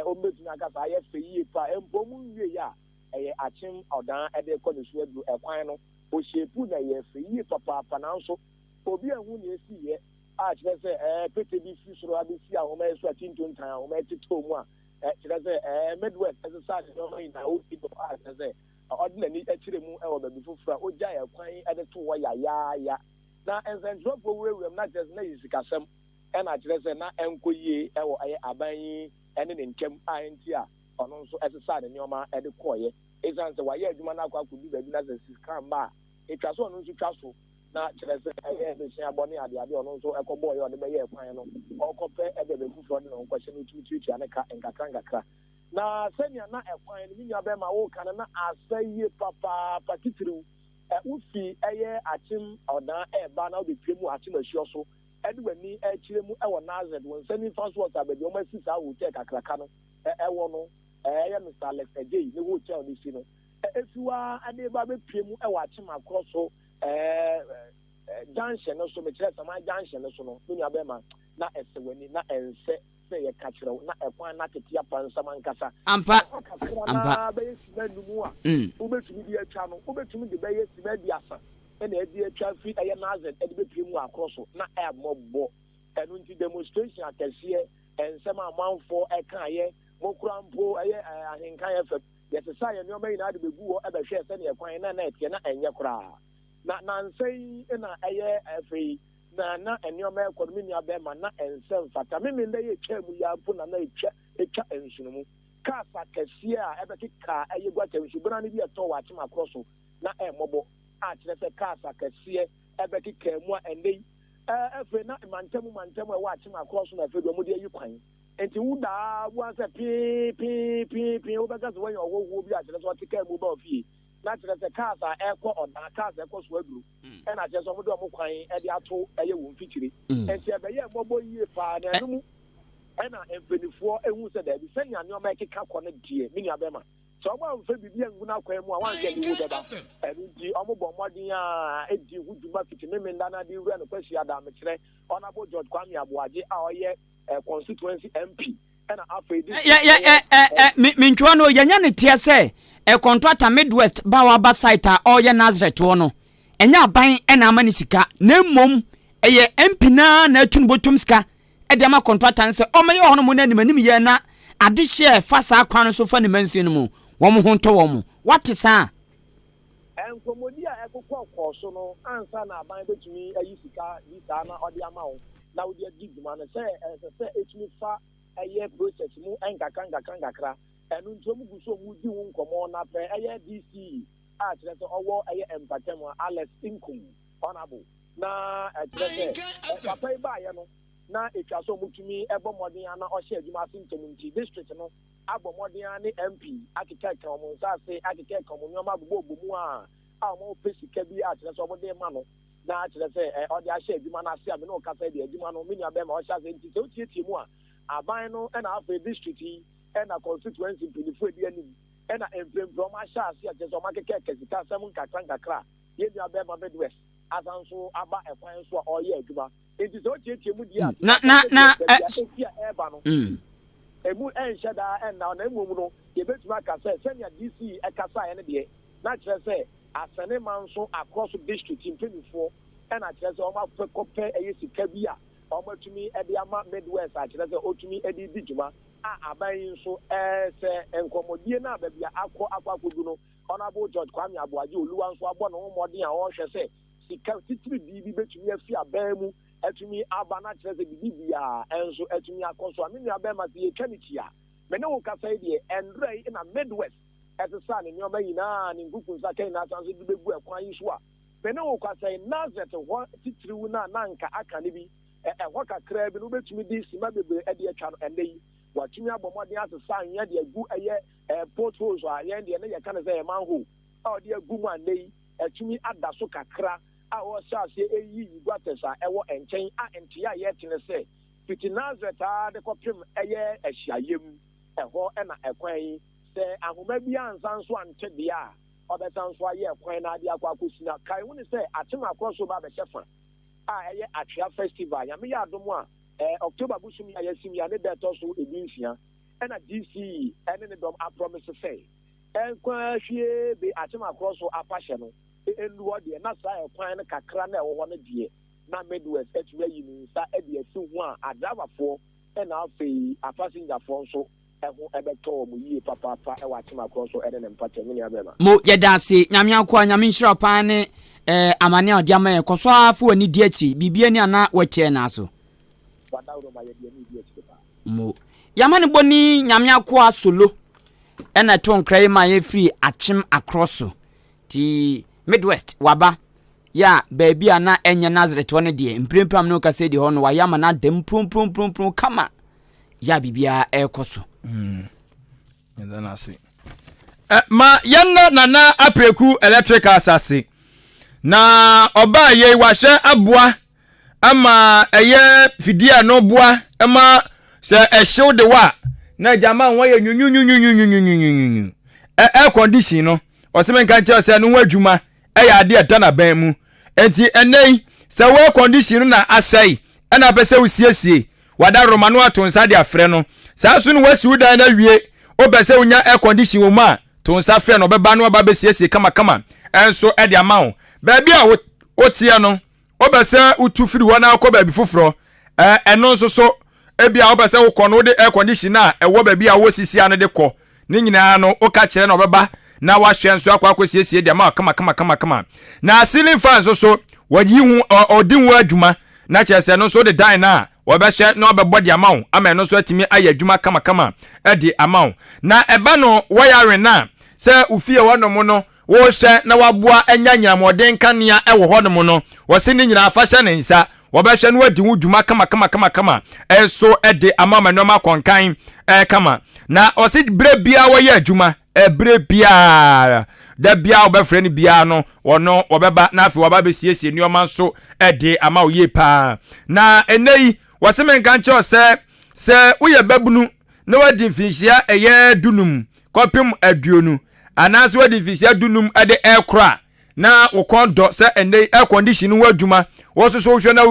wɔbɛtumi aka sɛ ayɛ fɛ yie paa, mpo wɔnwieeɛ a, ɛyɛ Akyem Ɔdan de rekɔ ne so aduru ɛkwan no, ɔsheepu na ɛyɛ fɛ yie papaapa, nanso obi anhu nea ɛsiiɛ a kyerɛ sɛ pete bi firi soro abɛsi ahoma yi so a tintontan ahoma yi tetɛw mu a Kyerɛ sɛ, Midwest sesaa ne nneɛma nyinaa, ofi hɔ a kyerɛ sɛ ɔde n'ani kyerɛ mu wɔ baabi foforo a ogyae akwan de too hɔ yayaaya. Na nsɛnkyerɛwfo wurawura mu na kyerɛ sɛ na ɛyɛ sikasɛm na kyerɛ sɛ na ɛnkɔ yie wɔ ɛyɛ aban yi ne ne ntam a enti a ɔno nso sesaa ne nneɛma de kɔeɛ. Esiane sɛ wayɛ adwuma no akɔ akɔdu baabi na sɛ sika mma a, etwa sɛ ɔno nso twa so. na kyerɛ sɛ ɛyɛ boseabɔ ne adeade a ɔno nso kɔbɔeɛ a ɔde bɛyɛɛ kwan no, ɔrekɔpɛ baabi foforɔ de ne ho kɔhyɛ no, ɔtumi tuatua ne ka nkakrankakra. Na sɛnea na ɛkwan no, me nuabarima woreka no, na asɛe yie papaapa, titiriw wofi ɛyɛ Akyem Ɔdan reba na wobɛpue mu wɔ Akyem Asuo so de w'ani rekyerɛ mu wɔ Nazareth, wo nsa nifa so wɔ saa baabi a wɔasi saa hotel kakraka no wɔ no, ɛyɛ Mister Alex Adjei ne hotel no si no, ɛfi hɔ ara de reba abɛpue mu wɔ Akyem Akorɔ so. Ɛɛ junction no so, mekyerɛ Saman junction no so no, me nua bɛrima, na ɛsɛ w'ani, na ɛnsɛ sɛ yɛka kyerɛ wo, na ɛkwan no atete apansam ankasa. Ampa, Ɛhɔ kakra ampa. na bɛyɛ sima nnum a wobɛtumi de atwa no, wobɛtumi de bɛyɛ sima 30 na ɛde atwa firi ɛyɛ Nazareth de bɛpue mu wɔ akorɔ so, na ɛmmɔbɔ. Ɛno nti demonstration akɛseɛ, nsɛm a amanfoɔ ɛkaeɛ, mo koraa mpo ɛyɛ Ahenkan FM, Yɛsesaa yɛn nneɛma nyinaa de beguu hɔ bɛhwɛɛ sɛnea kwan no a na ɛteɛ na ɛnyɛ koraa. Na nnansa yi na ɛyɛ afei na na nneɛma rekɔ no, me nuabarima, na ɛnsɛ mfata. Memeneda yi a etwaa mu yi ara mpo na na etwa etwa nsono mu. Cars akɛseɛ a ɛbɛkeka ɛyɛ guata nsubena no bi a ɛtɔɔ wɔ Akyem Akorɔ so na ɛmmɔbɔ, a kyerɛ sɛ cars akɛseɛ ɛbɛkekaa mu a ɛnnɛ yi afei na mantam mantam a ɛwɔ Akyem Akorɔ so na afei deɛ wɔde ayi kwan. Enti wo daa bu ara sɛ pee pee pee pee wobɛka sɛ woanya ɔhɔhoɔ bi a kyerɛ sɛ ɔte kaa mu ba wo fie na kyerɛ sɛ cars a ɛrekɔ ɔdan cars a ɛkɔ so aduru ɛna kyerɛ sɛ wɔde wɔn kwan de ato ɛyɛ wɔn mfikyire. Enti ɛbɛyɛɛ mmɔbɔ yie paa na ɛno mu ɛna mpanimfoɔ ehu sɛ daabi sɛnea nneɛma ɛkeka kɔ no deɛ me nua bɛma sɛ wɔn amfa biribi angu n'akwan mu a wɔanhwɛ aniwu bɛba. Ɛno nti wɔbɔ mmɔden a ɛdi ho dwuma fiti Memenda no ade wura no Kwasiada mekyerɛ Honourable George Kwame Aboagye a ɔyɛ constituency MP ɛna afei de. Yɛ yɛ ɛ ɛ ɛ me mentwerɛ no yɛnyɛ ne teɛ sɛ ɛ kɔntrata Midwest ba a waba site a ɔreyɛ Nazareth hɔ no ɛnyɛ aban ɛna ama ne sika na mmom ɛyɛ MP no ara na atu ne bɔtɔm sika ɛde ama kɔntrata no sɛ ɔmmɛyɛ hɔ nom no anim anim yɛ na adehyeɛ ɛfa saa kwan no so fa ne mansini no mu wɔn ho ntɔ wɔn wate saa. Nkɔmmɔdi a ɛkokɔ kɔɔ so no ansa na aban betumi ayi sika bi saa na ɔde ama wo na wode adi dwuma no, sɛ ɛsɛ sɛ etumi fa ɛyɛ process mu nkakra nkakra nkakra. Ɛno nti wɔn gu so wɔn redi ho nkɔmmɔ na pɛ ɛyɛ DCE a kyerɛ sɛ ɔwɔ ɛyɛ mpatamu a Alex Nkum Honourable na ɛkyerɛ sɛ papa yi baayɛ no na etwa sɛ wɔtumi bɔ mmɔden a na ɔhyɛ adwuma ase ntɛm nti district no abɔ mmɔden ara ne MP akekakeka wɔn nsaase, akekakeka wɔn nneɛma abobɔbobɔ mu a a wɔpɛ sika bi a kyerɛ sɛ wɔde rema no. Na kyerɛ sɛ ɔde ahyɛ adwuma no ase a me ne wo kasa yi deɛ adwuma no me nua bɛrima ɔhyɛ ase nti sɛ wotietie mu a aban no na afei district yi na constituency mpanyinfoɔ edi anim na mprempren wɔn ahyɛ ase a kyerɛ sɛ wɔn akekɛkɛ sika asɛm nkakra nkakra a yɛn nua bɛrima Midwest asan so aba ɛkwan so a ɔreyɛ adwuma nti sɛ wotietie mu deɛ a na na na ɛ esi a ɛreba no emu ɛnhyɛ daa ɛnna na mmom no yɛbɛtumi aka sɛ sɛnea DC ɛkasaeɛ no deɛ na kyerɛ sɛ Asɛne Manso Akorɔso District mpaninfoɔ na kyerɛ sɛ wɔn apɛ kɔpɛ ɛyɛ sika bi a wɔn atumi de ama Midwest a kyerɛ sɛ ɔtumi de redi dwuma a aban yi nso sɛ nkɔmmɔdie no a baabi a akɔ akɔ akɔdu no Honourable George Kwame Aboagye Oluwa nso abɔ ne ho mmɔden a ɔrehwɛ sɛ sika titiridii bi bɛtumi afi aban mu atumi aba na kyerɛ sɛ biribi biara nso atumi akɔ so a me nua bɛrima sɛ yɛtwa ne kyi a me ne wo kasa yi deɛ ɛndrɛ yi na Midwest ɛsesaa ne nneɛma nyinaa, ne nkukunsa ka nyinaa san nso de begu ɛkwan yi so a me ne wo kasa yi, Nasaret hɔ titiriw no a na anka aka no bi, ɛhɔ kakraa bi no wobetumi de simma bebree de atwa no. Ɛnnɛ yi, wɔatumi abɔ mmɔden asesa anwea de agu ɛyɛ potholes a yɛn deɛ na yɛka no sɛ ɛyɛ manhole a wɔde agu mu a nnɛ yi atumi ada so kakra a wɔrehyɛ aseɛ reyiyi gutters a ɛwɔ nkyɛn a nteɛ a yɛte ne sɛ fiti Nasaret ara de kɔpem ɛyɛ ahyiayam ɛhɔ na ɛkwan yi Sɛ ahoma bi ansan nso ante deɛ a, ɔbɛsan nso ayɛ kwan no ara de akɔ akɔsi. Na kae hunu sɛ Akyem Akorɔ so reba abɛhyɛ fa a ɛyɛ Atwea Festival. Nyame yɛ adom a, ɛɛ October bosom yi a yɛasim yi a ne da ɛtɔ so dunsia ɛna DC ne ne dɔm aprɔmise sɛ ɛnkwa hwie be Akyem Akorɔ so afahyɛ no nnu hɔ deɛ, na saa ɛkwan no kakra no a ɛwɔ hɔ no deɛ na Midwest atumi ayi ne nsa de asi ho a adraivafoɔ na afei apasenjafoɔ nso ho bɛtɔ wɔn yie papaapa wɔ Akyemakorɔ so ne ne mpɔtam, me nua bɛɛma. Mo yɛda ase Nyame akoa Nyame nhyira wo paa ne eh, amane a ɔde ama yɛn kɔ so ara fa w'ani di akyiri biribi ani a na wakyerɛ naa so. Wadaworo ma yɛde ani di akyiri paa. Mo yɛama ne bɔ ni Nyame akoa solo ɛna ɛto nkra yi ma yɛfiri Akyem Akorɔ so ti Midwest waba yɛ a baabi a na ɛnyɛ Nazareth hɔ no deɛ mprempren a me ne wo kasa di hɔ no wayɛ ama no ada mu promprompromprom kama yɛ a biribiara ɛrekɔ so. Yɛda no ase. Ma yɛnna Nana Apreku Electricals ase. Na ɔbaa yei wahwɛ aboa ama ɛyɛ fidie a no boa ma sɛ ɛhyew de wa na gyama ho ayɛ nyunyunyunyunyunyunyunyunyu. Air condition no ɔsɛ menka nkyerɛ sɛ no ho adwuma ɛyɛ adeɛ ɛda n'abɛn mu. Enti ɛnnɛ yi sɛ wo air condition no na asɛe ɛna apɛ sɛ wosiesie W'adaworoma no ato nsa de afrɛ no. Saa nso na woasi wo dan no awie, wopɛ sɛ wonya air condition wɔ mu a, to nsa frɛ no, ɔbɛba na waba abɛsiesie kamakama nso de ama wo. Baabi a woteɛ no, wopɛ sɛ wotu firi hɔ na wokɔ baabi foforɔ, ɛno nso so, ebia wopɛ sɛ wokɔ no wode air condition a ɛwɔ baabi a wowɔ sisia no de kɔ. Ne nyinaa no, woka kyerɛ no ɔbɛba na wahwɛ nso akɔ akɔsiesie de ama wo kama. Na ceiling fan nso so, wɔyi ho, ɔdi ho adwuma, na kyerɛ sɛ ɛno nso wode dan no a, wɔbɛhwɛ na wɔabɛbɔ de ama wo ama ɛno nso atumi ayɛ adwuma kamakama de ama wo. Na ɛba no wiring no a, sɛ wo fie hɔnom no, wohyɛ na waboa anya anyinamɔden nkanea wɔ hɔnom no, wɔse ne nyinaa fa hyɛ ne nsa. Wɔbɛhwɛ na wɔadi ho dwuma kamakamakamakama nso de ama ma nneɛma akɔ nkan kama. Na ɔse berɛ biara wɔyɛ adwuma, berɛ biara, da biara wɔbɛfrɛ no biara no, wɔno wɔbɛba na afei wɔaba abɛsiesie nneɛma nso de ama wo yie paa. Na ɛnnɛ yi, wɔse menka nkyerɛ wo sɛ, sɛ woyɛ babunu na wadi mfinhyia ɛyɛ dunum kɔpem aduonu, anaasɛ wadi mfinhyia dunum de ɛrekoro a, na wo kɔn dɔ sɛ ɛnnɛ yi air condition ho adwuma wo nso so wohwɛ na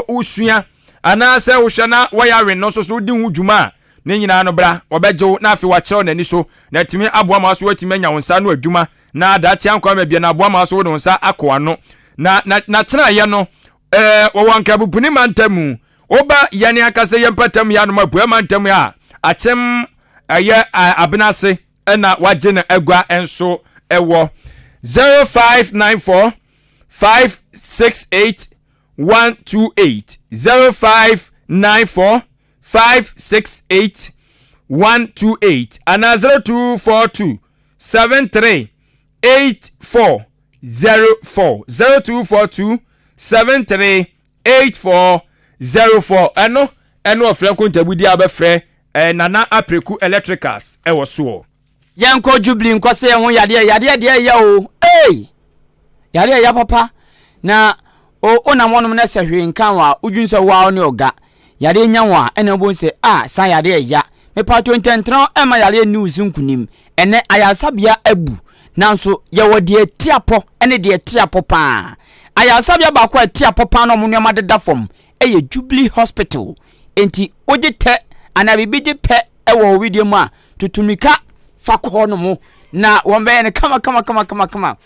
wosua anaasɛ wohwɛ na wɔyɛ no nso so wodi ho dwuma a, ne nyinaa no bra wɔbɛgye wo na afei wɔakyerɛw n'ani so na atumi aboa ma so woatumi anya wo nsa ano adwuma na daakye ankwa ma bia na aboa ma so wode wo nsa akɔ ano na na natenaeɛ no ɛɛ wɔwɔ nkrabupuni mantam mu woba yɛne ankasa yɛn mpatam yɛ anom apuɛ mantam a akyem ɛyɛ abenase ɛna wagye no agua nso ɛwɔ 0594 568 128 0594 568 128 anaa 0242 73 84 04 0242 73 84 04 ɛno ɛne ɔfrɛ nkontabudi a wobɛfrɛ eh, Nana Apreku Electricals ɛwɔ soɔ. Yɛnkɔ Jubilee nkɔsɛ yɛn ho yadeɛ yadeɛ deɛ ɛyɛ o ei yadeɛ ɛyɛ papa na. O wonam hɔnom na sɛ hwee nka wo a, wodwene sɛ woa wo ne ɔga. Yareɛ nya wo a, ɛna wobɛhu sɛ ah, saa yareɛ ɛya. Mepatwo ntɛntena mma yareɛ nni wo so nkunim. Ɛnnɛ ayaresabea abu, nanso yɛwɔ deɛ ɛte apɔ ne deɛ ɛte apɔ paa. Ayaresabea baako a ɛte apɔ paa na wɔn nneɛma deda fam yɛ Jubilee Hospital. Enti wogye tɛ anaa biribi gye pɛ wɔ wo wedeɛ mu a, tutu mmirika fa kɔ hɔnom na wɔbɛyɛ no kama kama kama kama kama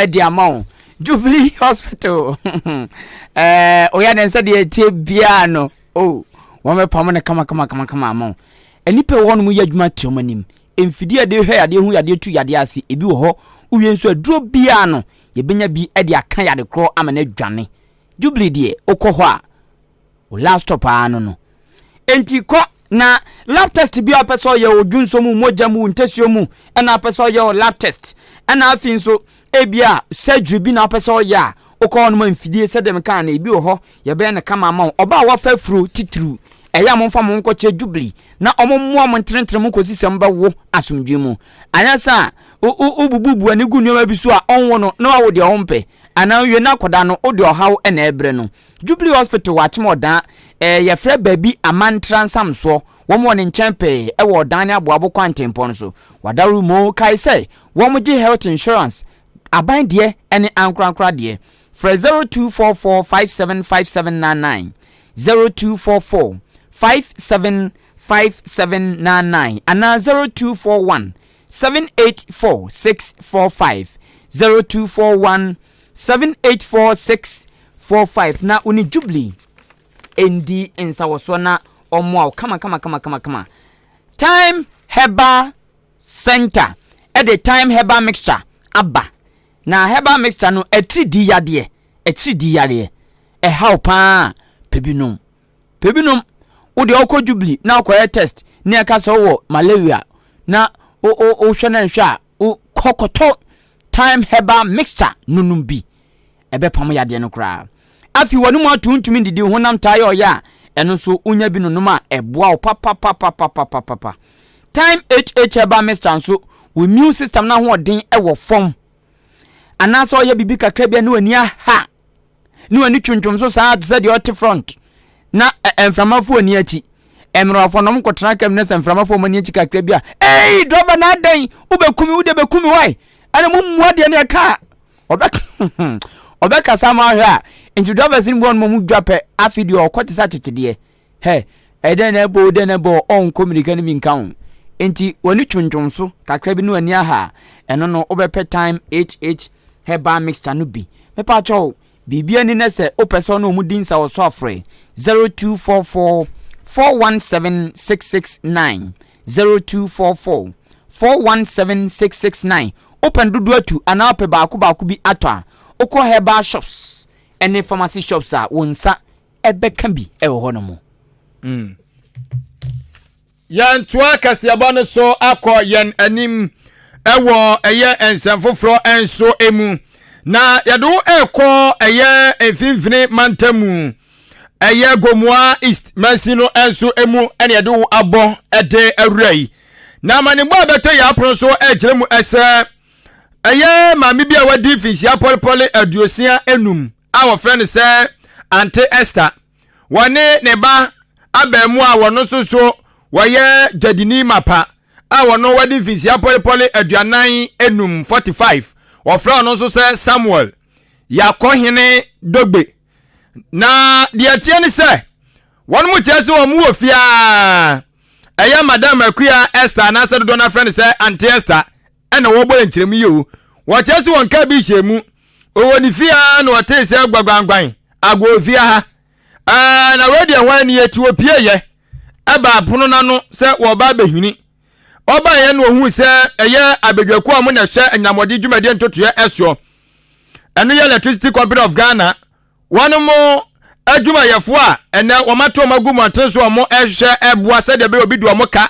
de ama wo. Jubilee Hospital ɛɛ oyɛ ne nsa deɛ ɛtie biara no o wɔbɛpam no kama kama kama kama ama wo. Nnipa wɔ hɔnom yɛ adwuma te wɔn anim. Mfidie a yɛde hwɛ yadeɛ hu yadeɛ tu yadeɛ ase ebi wɔ hɔ. Wowie nso aduro biara no yɛbɛnya bi de aka yade korɔ ama no adwane. Jubilee deɛ wokɔ hɔ a wo last stop ara no no. Enti kɔ na lab test bi a wopɛ sɛ ɔyɛ wɔ dwonsɔ mu, mogya mu, ntasuo mu ɛna wopɛ sɛ ɔyɛ wɔ lab test. Ɛna afei nso ebi a surgery bi na wopɛ sɛ ɔyɛ a wokɔ hɔ nom a mfidie sɛdeɛ mekaa no ebi wɔ hɔ yɛbɛyɛ no kama ama wo. Ɔbaa a wafa afuro titiriw ɛyɛ a momfa mo ho nkɔkyerɛ Jubilee na wɔn mmoa mo ntenetene mo kɔsi sɛ mobɛwo asomdwoe mu. Anyɛ saa a wobububu ani gu nneɛma bi so a ɔnwo no na wawo deɛ ɔmpɛ anaa wie no akɔda no wode ɔhaw na ɛrebrɛ no. Jubilee Hospital wɔ Akyem Ɔdan, ɛɛ yɛfrɛ baabi Amantra Nsamsoɔ, wɔn wɔ ne nkyɛn pɛɛ ɛwɔ Ɔdan ne Aboabo kwantempɔn no so. Wadaworo mu kae sɛ wɔn gye health insurance, aban deɛ ɛne ankorankora deɛ. Frɛ 0244 575799, 0244 575799 anaa 0241 784 645, 0241 784 645 na wo ne Jubilee ndi nsawɔsoɔ na ɔmmoa wo kama kama kama kama kama. Time Herbal Center de Time Herbal Mixture aba. Na herbal mixture no atiri di yadeɛ, atiri di yadeɛ. Ɛhaw paa pɛ bi nom. Pɛ bi nom. Wo deɛ wokɔ Jubilee na wokɔyɛ test ne ɛka sɛ wowɔ malaria na wohwɛ na nhwɛ a wokɔ kɔtɔ Time herbal mixture no nom bi. Ɛbɛpam yadeɛ no koraa. Afei w'anum ato ntumi ndidi honam taa yɛ ɔyɛ a ɛno nso wonya bi nonom a ɛboa wo papapapapapapa. Time HH herbal mixture nso wo immune system no ahoɔden wɔ fam anaasɛ ɔyɛ biribi kakra bi a ne w'ani aha ne w'ani twentwem so saa te sɛ deɛ ɔte front na mframafo ani akyi mmerɛwafo nom kɔtena kam ne sɛ mframafo wɔn ani akyi kakra bi a ei driver na adɛn wobɛkumi wode bɛkumi wae ɛna mo mmua deɛ ne ɛka ɔbɛka ɔbɛkasa ma ahwɛ a nti drivers no bi wɔn mu dwa pɛ afi deɛ ɔkɔ te sɛ akyekyedeɛ hɛ ɛdɛn na ɛbɔ dɛn na ɛbɔ ɔnkɔ mmirika no bi nka ho nti wɔne twentwom so kakra bi no ani aha ɛno no wobɛpɛ time hh herbal mixture no bi mepa kyɛw biribi ani na sɛ wopɛ sɛ ɔne ɔmo di nsa wɔ so afrɛ 0244 417 669 0244 417 669 Wopɛ no dodoɔ atu anaa wopɛ baako baako bi atɔ a, wokɔ herbal shops ne pharmacy shops a, wo nsa bɛka bi wɔ hɔnom. Mm. Yɛntoa kaseɛbɔ no so akɔ yɛn anim ɛwɔ ɛyɛ nsɛm foforɔ nso mu. Na yɛde wo ɛrekɔ ɛyɛ mfimfini mantam mu. Ɛyɛ Gomoa East mansin no nso mu ɛna yɛde wo abɔ ɛde awura yi. Na amanebɔ a ɛbɛtɔ yɛn apono so ɛrekyerɛ mu ɛsɛ ɛyɛ maame bi a wadi mfinhyia pɔlepɔle aduosia enum a wɔfrɛ no sɛ Ante Esther. Wɔne ne ba abaamuwa a wɔno nso so wɔyɛ dwadini mapa a wɔno wadi mfinhyia pɔlepɔle aduanan enum 45 wɔfrɛ ɔno nso sɛ Samuel Yakɔhene Dogbe. Na deɛ ɛteɛ ne sɛ wɔn mu kyerɛ sɛ wɔn wɔ fie a ɛyɛ Madam Akua Esther anaasɛ dodoɔ no afrɛ no sɛ Auntie Esther ɛna wɔbɔ yɛn nkyerɛmu yi o. Wɔkyerɛ sɛ wɔn kaa bi hyɛ mu. Ɔwɔ ne fie a na ɔtee sɛ gwagwangwan agɔɔ fie ha. Ɛɛ na wei deɛ hwan nie ti opie yɛ ɛba apono n'ano sɛ wɔba abɛhini. Ɔbaeɛ na ohuu sɛ ɛyɛ abadwakuo a wɔn na ɛhwɛ anyinamɔden dwumadie ntotoeɛ ɛsoɔ. Ɛno yɛ Electricity Company of Ghana. Wɔn mo adwumayɛfoɔ a ɛnɛ wɔn ato wɔn agu mmɔnten so wɔn ɛhwehwɛ ɛboa sɛdeɛ ɛbɛyɛ obi di wɔn ka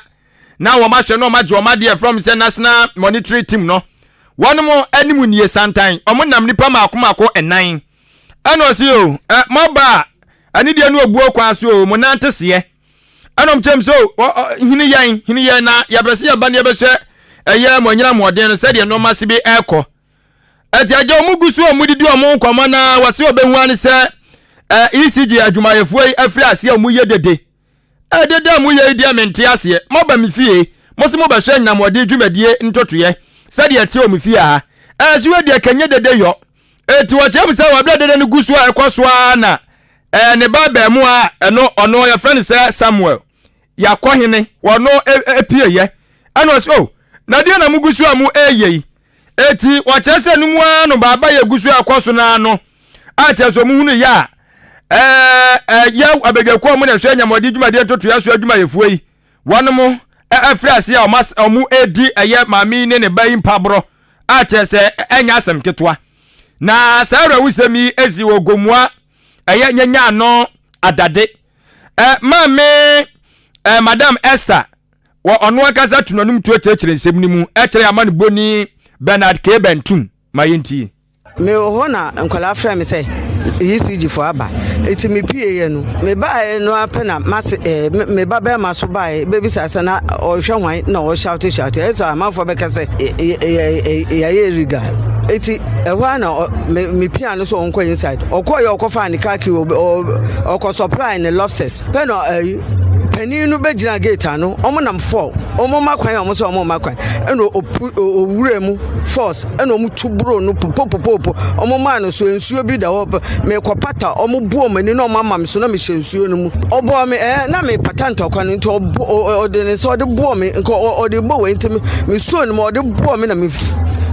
na wɔn ahwɛ na wɔn agye wɔn adeɛ from sɛ National Monitoring Team no. Wɔn mo anim nie santan wɔn nam nipa mako mako ɛnan. Ɛna ɔsi o ɛ mo aba a ɛne deɛ no obuo kwan so o mo nante seɛ. Ɛna ɔmo kyerɛ mu sɛ o hini yɛn hini yɛn na yɛpɛ sɛ yɛba na yɛbɛhwɛ ɛyɛ mo anyina ahoɔden no sɛdeɛ nneɛma si bi ɛrekɔ. Ɛti agya ɔmo gu so ɔmo didi ɔmo nkɔmɔ na wɔsi ɔbɛhu ani sɛ. ECG adwumayɛfoɔ yi afiri aseɛ a wɔyɛ dede. Dede a moyɛ yi deɛ mente aseɛ. Moaba me fie, mo se mobɛhwɛ anyinamɔden dwumadie ntotoeɛ sɛdeɛ ɛteɛ wɔ me fie ha. So wei deɛ kɛnyɛ dede yɔ. Enti wɔkyerɛ mu sɛ wɔ berɛ a dede no gu so a ɛkɔ so ara na ne ba abarimaa a ɛno ɔno yɛfrɛ no sɛ Samuel Yakɔhene wɔno pieeɛ. Ɛna ɔse, oh, na deɛ na mogu so a mo ɛyɛ yi? Eti wɔkyerɛ sɛ no mu ara no baaba yɛ gu so a ɛkɔ so no ara no a kyerɛ sɛ wɔn hunu yɛ a ɛyɛ abadwakuo a wɔn na ɛhwɛ anyamɔden dwumadie ntotoeɛ so adwumayɛfoɔ yi wɔn mo afiri aseɛ a wɔn ɛredi ɛyɛ maame yi ne ne ba yi mpaborɔ a kyerɛ sɛ ɛnyɛ asɛm ketewa. Na saa awerɛhosɛm yi esi wɔ Gomoa ɛyɛ nyanya ano adade. Maame Madam Esther wɔ ɔno ankasa tu n'anom tuo kyerɛkyerɛ nsɛm no mu kyerɛ amanebɔni Bernard K. Bentum. Ma yɛntie. Mewɔ hɔ na nkwadaa frɛ me sɛ ECG foɔ aba. Nti mepieeɛ no, mebaeɛ no ara pɛ na m'ase ɛɛ me ba bɛrima so baeɛ bɛbisa sɛ na ɔrehwɛ hwan na ɔreshoute shoute. Ɛyɛ sɛ amanfoɔ bɛka sɛ yɛayɛ illegal. Nti ɛhɔ ara na me mepia no sɛ ɔnkɔ inside. Ɔkɔeɛ ɔkɔfaa ne car key ɔkɔ supply ne lobsters. Pɛ na ɛyi panin no bɛgyina gate ano. Wɔn nam fɔ wɔn ma kwan a wɔn sɛ wɔn ma kwan. Ɛna opu owura mu force ɛna wɔn tu buro no popopopopo. Wɔn maa no so nsuo bi da hɔ mekɔ pata wɔn bu wɔn ani na wɔn ama me so na mehyɛ nsuo no mu. Ɔbɔɔ me ɛɛ na mepata ntɔkwa no nti ɔbɔ ɔde ne nsa ɔde bɔɔ me nka ɔde bɔ wei nti mesuo no mu ɔde bɔɔ me na me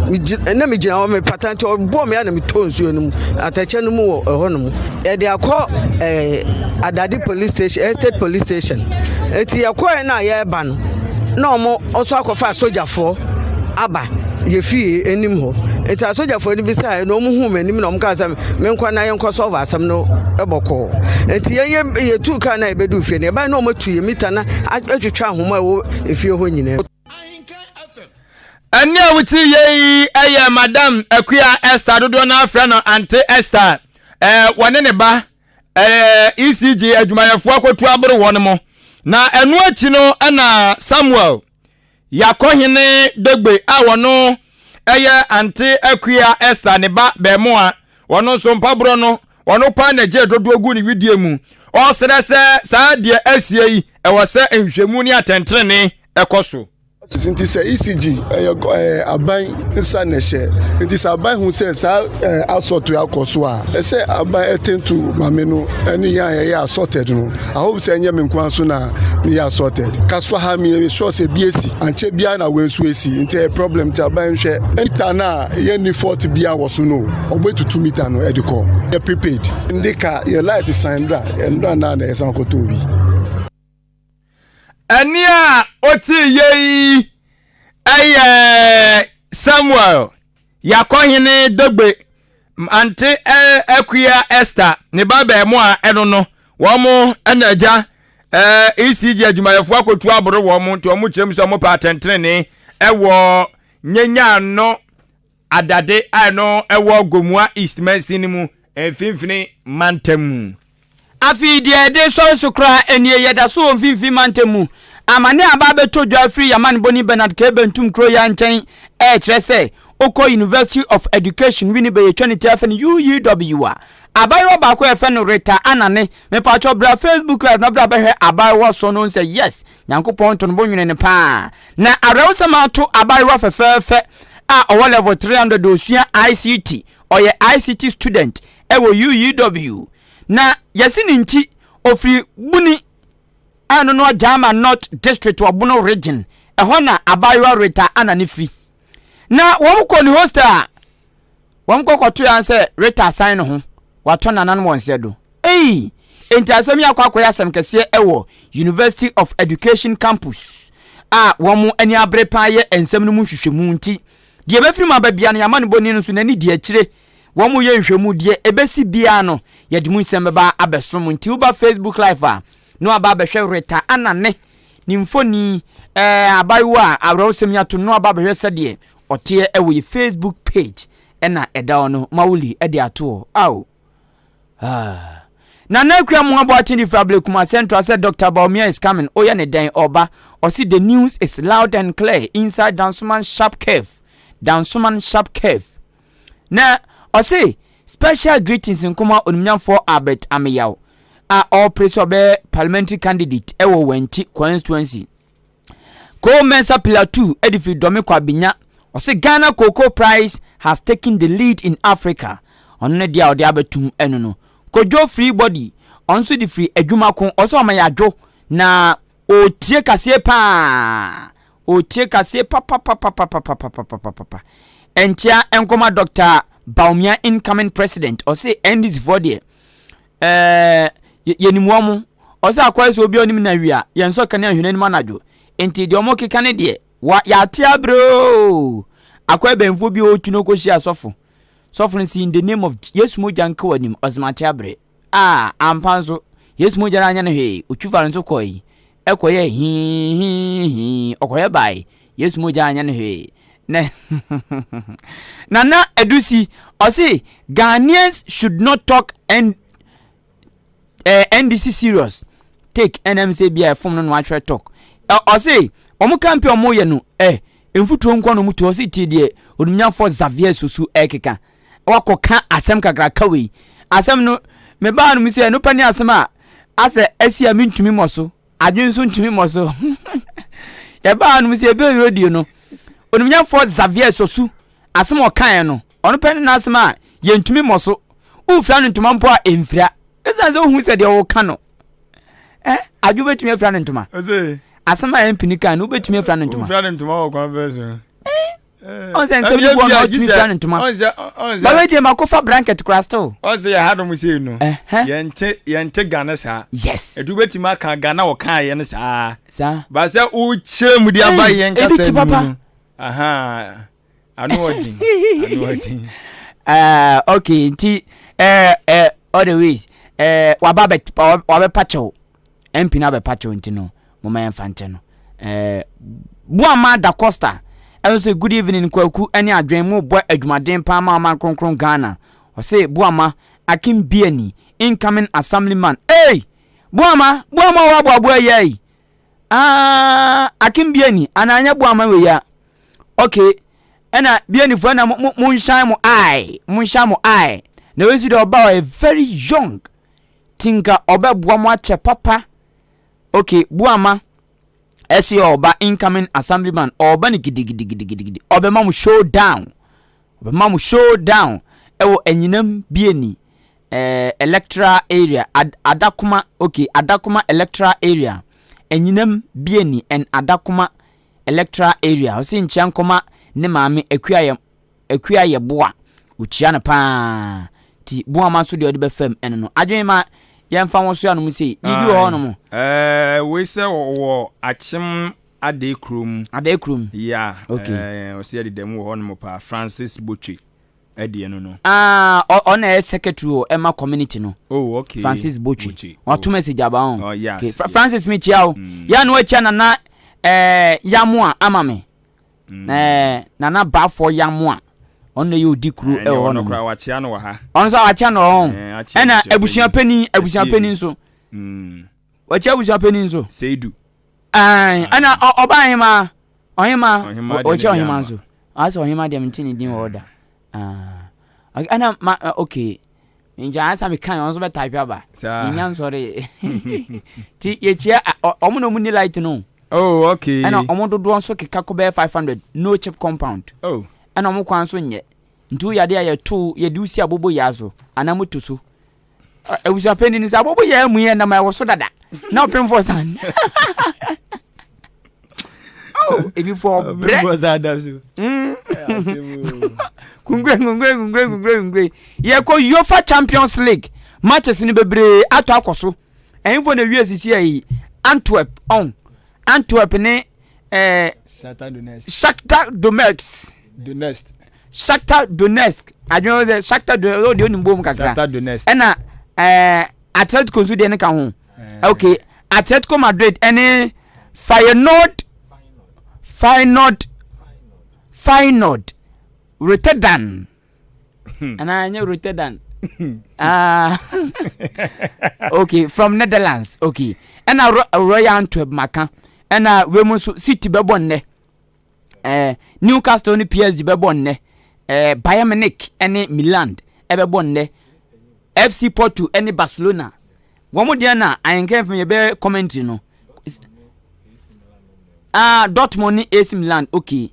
na megyina hɔ mepata nti ɔbɔɔ me a na metɔ nsuo no mu atɛkyɛ no mu wɔ ɛhɔ nom. Yɛde akɔ ɛɛ Adade police station, estate police station. Eti yɛkɔɛ na yɛreba no, na wɔn nso akɔfa asogyafoɔ aba yɛ fie anim hɔ. Eti asogyafoɔ no bisaeɛ na wɔn huu m'anim na wɔn kaa sɛ menkɔ na yɛnkɔ solve asɛm no bɔkɔɔ. Eti yɛn yɛ yɛtuu kaa na yɛbɛduu fie no, yɛbaeɛ na wɔn atu yɛ mita na atwitwa ahoma a ɛwɔ efie hɔ nyinaa. Ɛnne a wote yɛ yi yɛ Madam Akua Esther, dodoɔ no ara frɛ no Ante Esther. Ɛɛ wɔne ne ba ɛɛ ECG adwumayɛfoɔ akɔtu aboro wɔn mo. Na ɛno akyi no ɛna Samuel Yakɔhene Dogbe a wɔno ɛyɛ Ante Akua Esther ne ba bɛɛmoa, wɔno nso mpaborɔ no wɔno paa na gyee dodoɔ gu ne widie mu. Ɔsrɛ sɛ saa deɛ asie yi ɛwɔ sɛ nhwehwɛmu ne atɛntenenee ɛkɔ so. Nti sɛ ECG ɛyɛ ɛɛ aban nsa na ɛhyɛ nti sɛ aban hu sɛ saa ɛɛ assault yi akɔ so a ɛsɛ aban ɛtɛn to maame no ɛne yɛn a yɛyɛ assaulted no. I hope sɛ ɛnyɛ me nko ara so na meyɛ assaulted. Kasoa ha meyɛ sure sɛ bi esi ankyɛ biara na wei nso esi nti ɛyɛ problem nti aban nhwɛ. Meter no a yɛnni fault biara wɔ so no wɔn etutu meter no ɛde kɔ. Yɛ prepaid. Ndi ka yɛ light san ndra ndra naa na yɛsan kɔtɔ obi. Ɛnne a ɔtee yei yɛ Samuel Yakɔhene Dogbe Ante Akua Esther ne ba baamua ɛno no wɔn na agya ECG adwumayɛfoɔ akɔtu aboro wɔn nti wɔn kyerɛ mu sɛ wɔn pɛ atɛntenenee ɛwɔ Nyenyaano Adade a ɛno ɛwɔ Gomoa East mansin no mu mfimfini mantam mu. Afei deɛ ɛde sɔre so koraa nie, yɛda so wɔ Mfimfini Mantam mu. Amane a aba abɛtɔ dwa afiri yɛn amanebɔni Bernard K. Bentum kuro yi ara nkyɛn rekyerɛ sɛ wokɔ University of Education Winneba yɛtwa ne ti afɛ no UUW a, abaayewa baako a yɛfrɛ no Rita Anane, mepakyɛw bra Facebook live na bra bɛhwɛ abaayewa sɔ no sɛ yes, Nyankopɔn to no bo nwene no paa. Na awerɛhosɛm ato abaayewa fɛfɛɛfɛ a ɔwɔ level 300 ɔsua ICT, ɔyɛ ICT student wɔ UUW. Na yɛse ne nti ofiri Buni a ɛno no Gyama North District wɔ Bono Region. Ɛhɔ na abaayewa Rita Anane firi. Na wɔn kɔ ne hostel a wɔn kɔ kɔto ya sɛ Rita asan ne ho watɔ nanan wɔn nsɛ do. Ei! Enti asɛm yi akɔ akɔyɛ asɛm kɛseɛ ɛwɔ University of Education campus a wɔn ani abere paa yɛ nsɛm no mu nhwehwɛmu nti deɛ ɛbɛfiri mu aba biara no yɛamanebɔni no nso n'ani di akyire. Wɔyɛ nhwɛmu, deɛ ɛbɛsi biara no, yɛde mu nsɛm bɛba abɛso mo. Nti woba Facebook Live a, na waba abɛhwɛ Rita Anane ne mfoni, ɛɛ abayewa a awerɛhosɛm yi ato no, na waba abɛhwɛ sɛdeɛ ɔteɛ ɛwɔ yɛ Facebook page ɛna ɛda hɔ no, Mawuli ɛde ato hɔ. Ao! Ah. Nana Akua Moa Boateng de firi Ablekuma Central sɛ Dr. Bawumia is coming, oyɛ ne dɛn ɔba? Ɔse the news is loud and clear inside Dansoman sharp curve. Dansoman sharp curve. Na ɔse. Special greetings nkɔma Onimnyamfoɔ Albert Ameyaw a ɔrepere sɛ ɔbɛyɛ parliamentary candidate ɛwɔ Wanti constituency. Cole Mensah Pillar 2 ɛde firi Dɔme Kwabenya. Ɔse Ghana cocoa price has taken the lead in Africa. Ɔno ne deɛ a ɔde abɛtum ɛno no. Kojo Free Body ɔno nso de firi adwuma ko. Ɔsɛ ɔma yɛadwo na ɔretie kaseɛ paa. Ɔretie kaseɛ papapapapapapapapapa. Ɛnkyea nkɔma Dr. Bawumia incoming president. Ɔse NDC foɔ deɛ ɛɛ yɛnim wɔn mo. Ɔsɛ akɔyɛ sɛ obi a ɔnim na wia yɛn nso kanea hwene anim anadwo. Nti deɛ ɔmo keka ne deɛ wa yɛate abere oo. Akɔyɛ bɛnfoɔ bi a ɔretu no kɔhyia sɔfo. Sɔfo no si in the name of Yesu mogya nka w'anim. Ɔsɛ mate abere. A ampa nso Yesu mogya no anyɛ no hwee. Otwi fa no nso kɔe. Ɛkɔyɛ hihihi ɔkɔyɛ bae. Yesu mogya anyɛ no hwee. Na Nana Edusi ɔse Ghanaians should not talk and NDC serious take ɛnam sɛ bi a ɛfom no no atwerɛ talk. Ɔse wɔn campaign wɔn yɛ no mfutuo nkɔ no mu to. Ɔse tie deɛ onimnyamfoɔ Xavier Sosu ɛkeka wakɔka asɛm kakraka wei. Asɛm no mebaa no mu sɛ ɛno pɛ ne asɛm a asɛ asi a mentumi mmɔ so, adwene nso ntumi mmɔ so. Yɛbaa no mu sɛ ebe radio no onimnyamfoɔ Xavier Sosu asɛm a ɔkaeɛ no ɔno pɛ ne n'asɛm a yɛntumi mmɔ so. Wofira no ntoma mpo a ɛmfira, ɛsiane sɛ wohu sɛ deɛ wɔka no adwo wobɛtumi afira no ntoma. Asɛm a ɛmpini kan no wobɛtumi afira no ntoma. Wofira no ntoma wɔ kwan bɛɛ so. Ɔn sɛ nsɛm no bu ɔno ɔtumi fira no ntoma. Bawɛ deɛ makɔfa blanket kora still. Ɔn sɛ yɛ ha nom sei no yɛnte yɛnte Ghana saa. Yes. Ɛtu wobɛtumi aka Ghana wɔkaeɛ no saa. Saa. Ba sɛ wokyerɛ mu de aba yɛn kasa mu no. Aha. Ano ɔden. Ano ɔden. Okay, nti all the ways waba bɛ wabɛpa kyɛw. MP no abɛpa kyɛw nti no moma yɛmfa nkyɛ no. Boama da Costa ɛno sɛ good evening Kwaku ne adwen mo bɔ adwumaden paa ma ɔman kronkron Ghana. Ɔse Boama Akim Biani incoming assemblyman. Hey! Boama Boama wɔ aboaboa yi. Ah, Akim Biani anaa nyɛ Boama wei ya. Okay. Ɛna Bianifo ɛna mo mo nhyɛn mo eye, mo nhyɛn mo eye. Na wei nso deɛ ɔba ɔyɛ very young. Tinka ɔbɛboa mo akyɛ papa. Okay, Boama ɛsi ɔba incoming assemblyman ɔba no gidigidigidigidi ɔbɛma mo showdown, ɔbɛma mo showdown ɛwɔ Anyinam Biani electoral area Ad, Adakoma. Okay, Adakoma electoral area, Anyinam Biani and Adakoma electoral area. Ɔsi nkyia nkɔma ne maame Akua Akua yɛ boa okyia no paa. Ti Boama nso deɛ ɔde bɛfam ɛno no adwene ma yɛmfa wɔn so anom sei biribi wɔ hɔ nom. Wei sɛ wɔ Akyem Adei kurom. Adei kurom. Ya. Okay. Ɔsɛ yɛde dɛm wɔ hɔ nom paa. Francis Botwe ɛdeɛ no no. Ah, ɔna ɛyɛ secretary wɔ ɛma community no. Oh, okay. Francis Botwe. Botwe. Wato message aba ho. Oh, yes. Okay. Yes. Francis mi kyia o. Ya no akyia nana yamoa ama me. Nana Bafoɔ yamoa. Ɔno na ɛyɛ odi kuro ɛwɔ hɔ nom. Ɔno wakyia no wɔ ha. Ɔno nso wakyia no wɔ hɔ. Ɛna abusua panin, abusua panin nso. Wakyia abusua panin nso. Seidu. Ɛna ɔba ɔhema, ɔhema, wakyia ɔhema nso. Asɛ ɔhema deɛ mente ne din wɔ hɔ da. Ɛna ma okay. Nti ansa me kan ɔno nso bɛ type aba. Yɛnya nsɔre. Ti yɛkyia ɔmo na ɔmo ni light no. Oh, okay. Ɛna ɔmo dodoɔ nso keka kɔ bɛyɛ 500 no chip compound. Oh. Ɛna ɔmo kwan nso nyɛ. Nti woyɛ adeɛ a yɛto yɛde wosi abobo yaa so anaa moto so. Abusuapanin sɛ abobo yaa mu yɛ nam ɛwɔ so dada. Na ɔpemfoɔ san. Oh, ebi fɔ brɛ. Ɔpemfoɔ san da so. Kungre kungre kungre kungre kungre. Yɛkɔ UEFA Champions League matches no bebree atɔ akɔ so. Ɛnfo na ewie sisi ayi Antwerp ɔn Antwerp ne Shakhtar Donetsk. Shakhtar Donetsk. Donetsk. Shakhtar Donetsk. Adwene sɛ Shakhtar Donetsk ɔde onim bom kakra. Shakhtar Donetsk. Ɛna Atletico nso deɛ ne ka ho. Okay, Atletico Madrid ɛne Feyenoord Feyenoord Feyenoord Rotterdam. Anaa ɛnyɛ Rotterdam. Ah. Okay, from Netherlands. Okay. Ɛna Royal Antwerp maka. Ɛna wei mu nso City bɛbɔ nnɛ. Newcastle ne PSG bɛbɔ nnɛ. Bayern Munich ne Milan. ɛbɛbɔ nnɛ. FC Porto ne Barcelona. Wɔn deɛ na ahenkan fam yɛbɛ commentary no. Ah, Dortmund ne AC Milan, okay.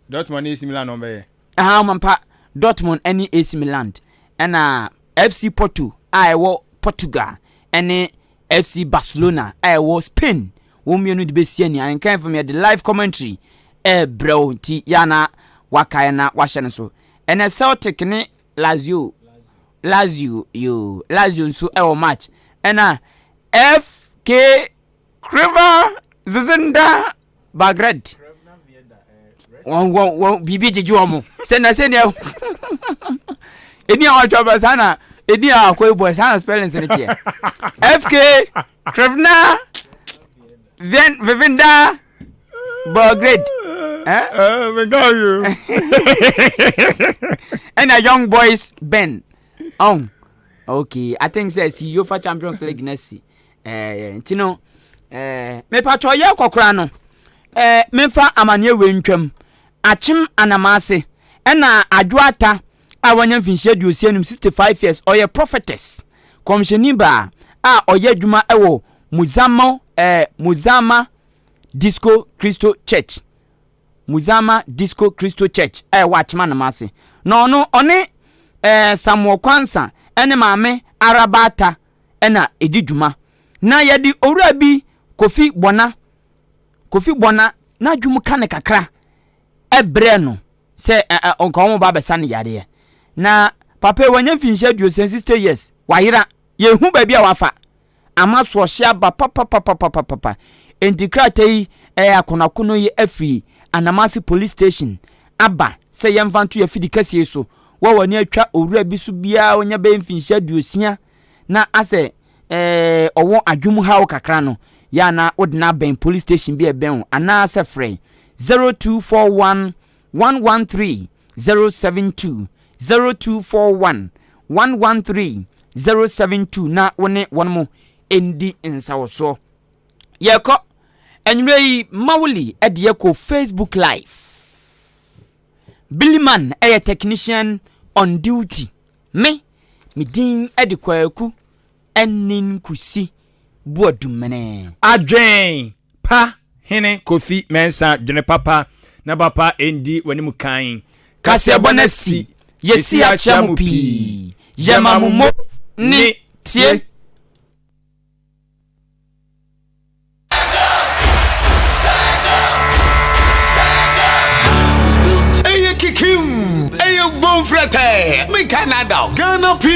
Dortmund ne AC Milan wɔn bɛyɛ. Aha, wɔn mpa Dortmund ne AC Milan ɛna FC Porto a ɛwɔ Portugal ɛne FC Barcelona a ɛwɔ Spain wɔn mmienu de bɛsi ani. Ahenkan fam yɛde live commentary ɛɛbrɛ wo nti yɛ ana wakae na wahyɛ no so. Ɛnɛ Celtic ne Lazio Lazio yoo Lazio nso ɛwɔ match ɛna FK Creva Zizinda Belgrade wɔn wɔn wɔn biribi gyegye wɔn sɛ na sɛ nea ɛni a wɔatwa bɛ saa na ɛni a akɔ ebɔ saa na spellings no teɛ FK Crevna Vien Vivinda Belgrade. Eh? Ɛna Young Boys Ben. Oh, okay. I think sɛ si UEFA Champions League na si. Eh, nti no, eh, mepatwɔ yɛ kɔkora no. Eh, memfa amaneɛ wei ntwam. Akyem Anamase ɛna Adwoata a wanya mfinhyia 65, 65 years, ɔyɛ prophetess, kɔmhyɛni baa a ɔyɛ adwuma ɛwɔ Muzama, Muzama Disco Christo Church, Muzama Disco Christo Church a ɛwɔ Akyem Anamase. Na ɔno ɔne Samuel Kwansa ɛne maame Arabata ɛna ɛdi dwuma. Na yɛde owura bi Kofi Bɔna, Kofi Bɔna n'adwum ka ne kakra ɛbrɛ no sɛ ɔnka wɔn ba abɛsa ne yareɛ. Na papa yi wanya mfinhyia 60, 60 years, wayera, yɛhu baabi a wafa ama soɔhye aba papapapapapa. Enti krataa yi ɛyɛ akonoakono yi afiri Anamase police station aba sɛ yɛmfa nto yɛ afidi kɛseɛ so. Wɔ wɔn ani atwa owura bi so biara ɔnya bɛyɛ mfinhyia 60 na asɛ ɔwɔ adwum haw kakra no, yɛ ana wode no abɛn police station bi a ɛbɛn wo anaasɛ frɛ 0241 113 072, 0241 113 072 na wo ne wɔn mo ndi nsawɔsoɔ. Yɛkɔ anwummerɛ yi Mawuli ɛde yɛkɔ Facebook Live. Billyman ɛyɛ technician on duty. Me din ɛde Kwaku Ɛnin Kusi Boadumene. Adwen pa hene Kofi Mensah dwene papa na papa ndi w'anim kan. Kaseɛbɔ no asi, yɛsi akyea mo pii, yɛma mo mo ne tie. Ɛyɛ kikim, ɛyɛ gbonfrɛtɛ, menka nada o. Ghana P.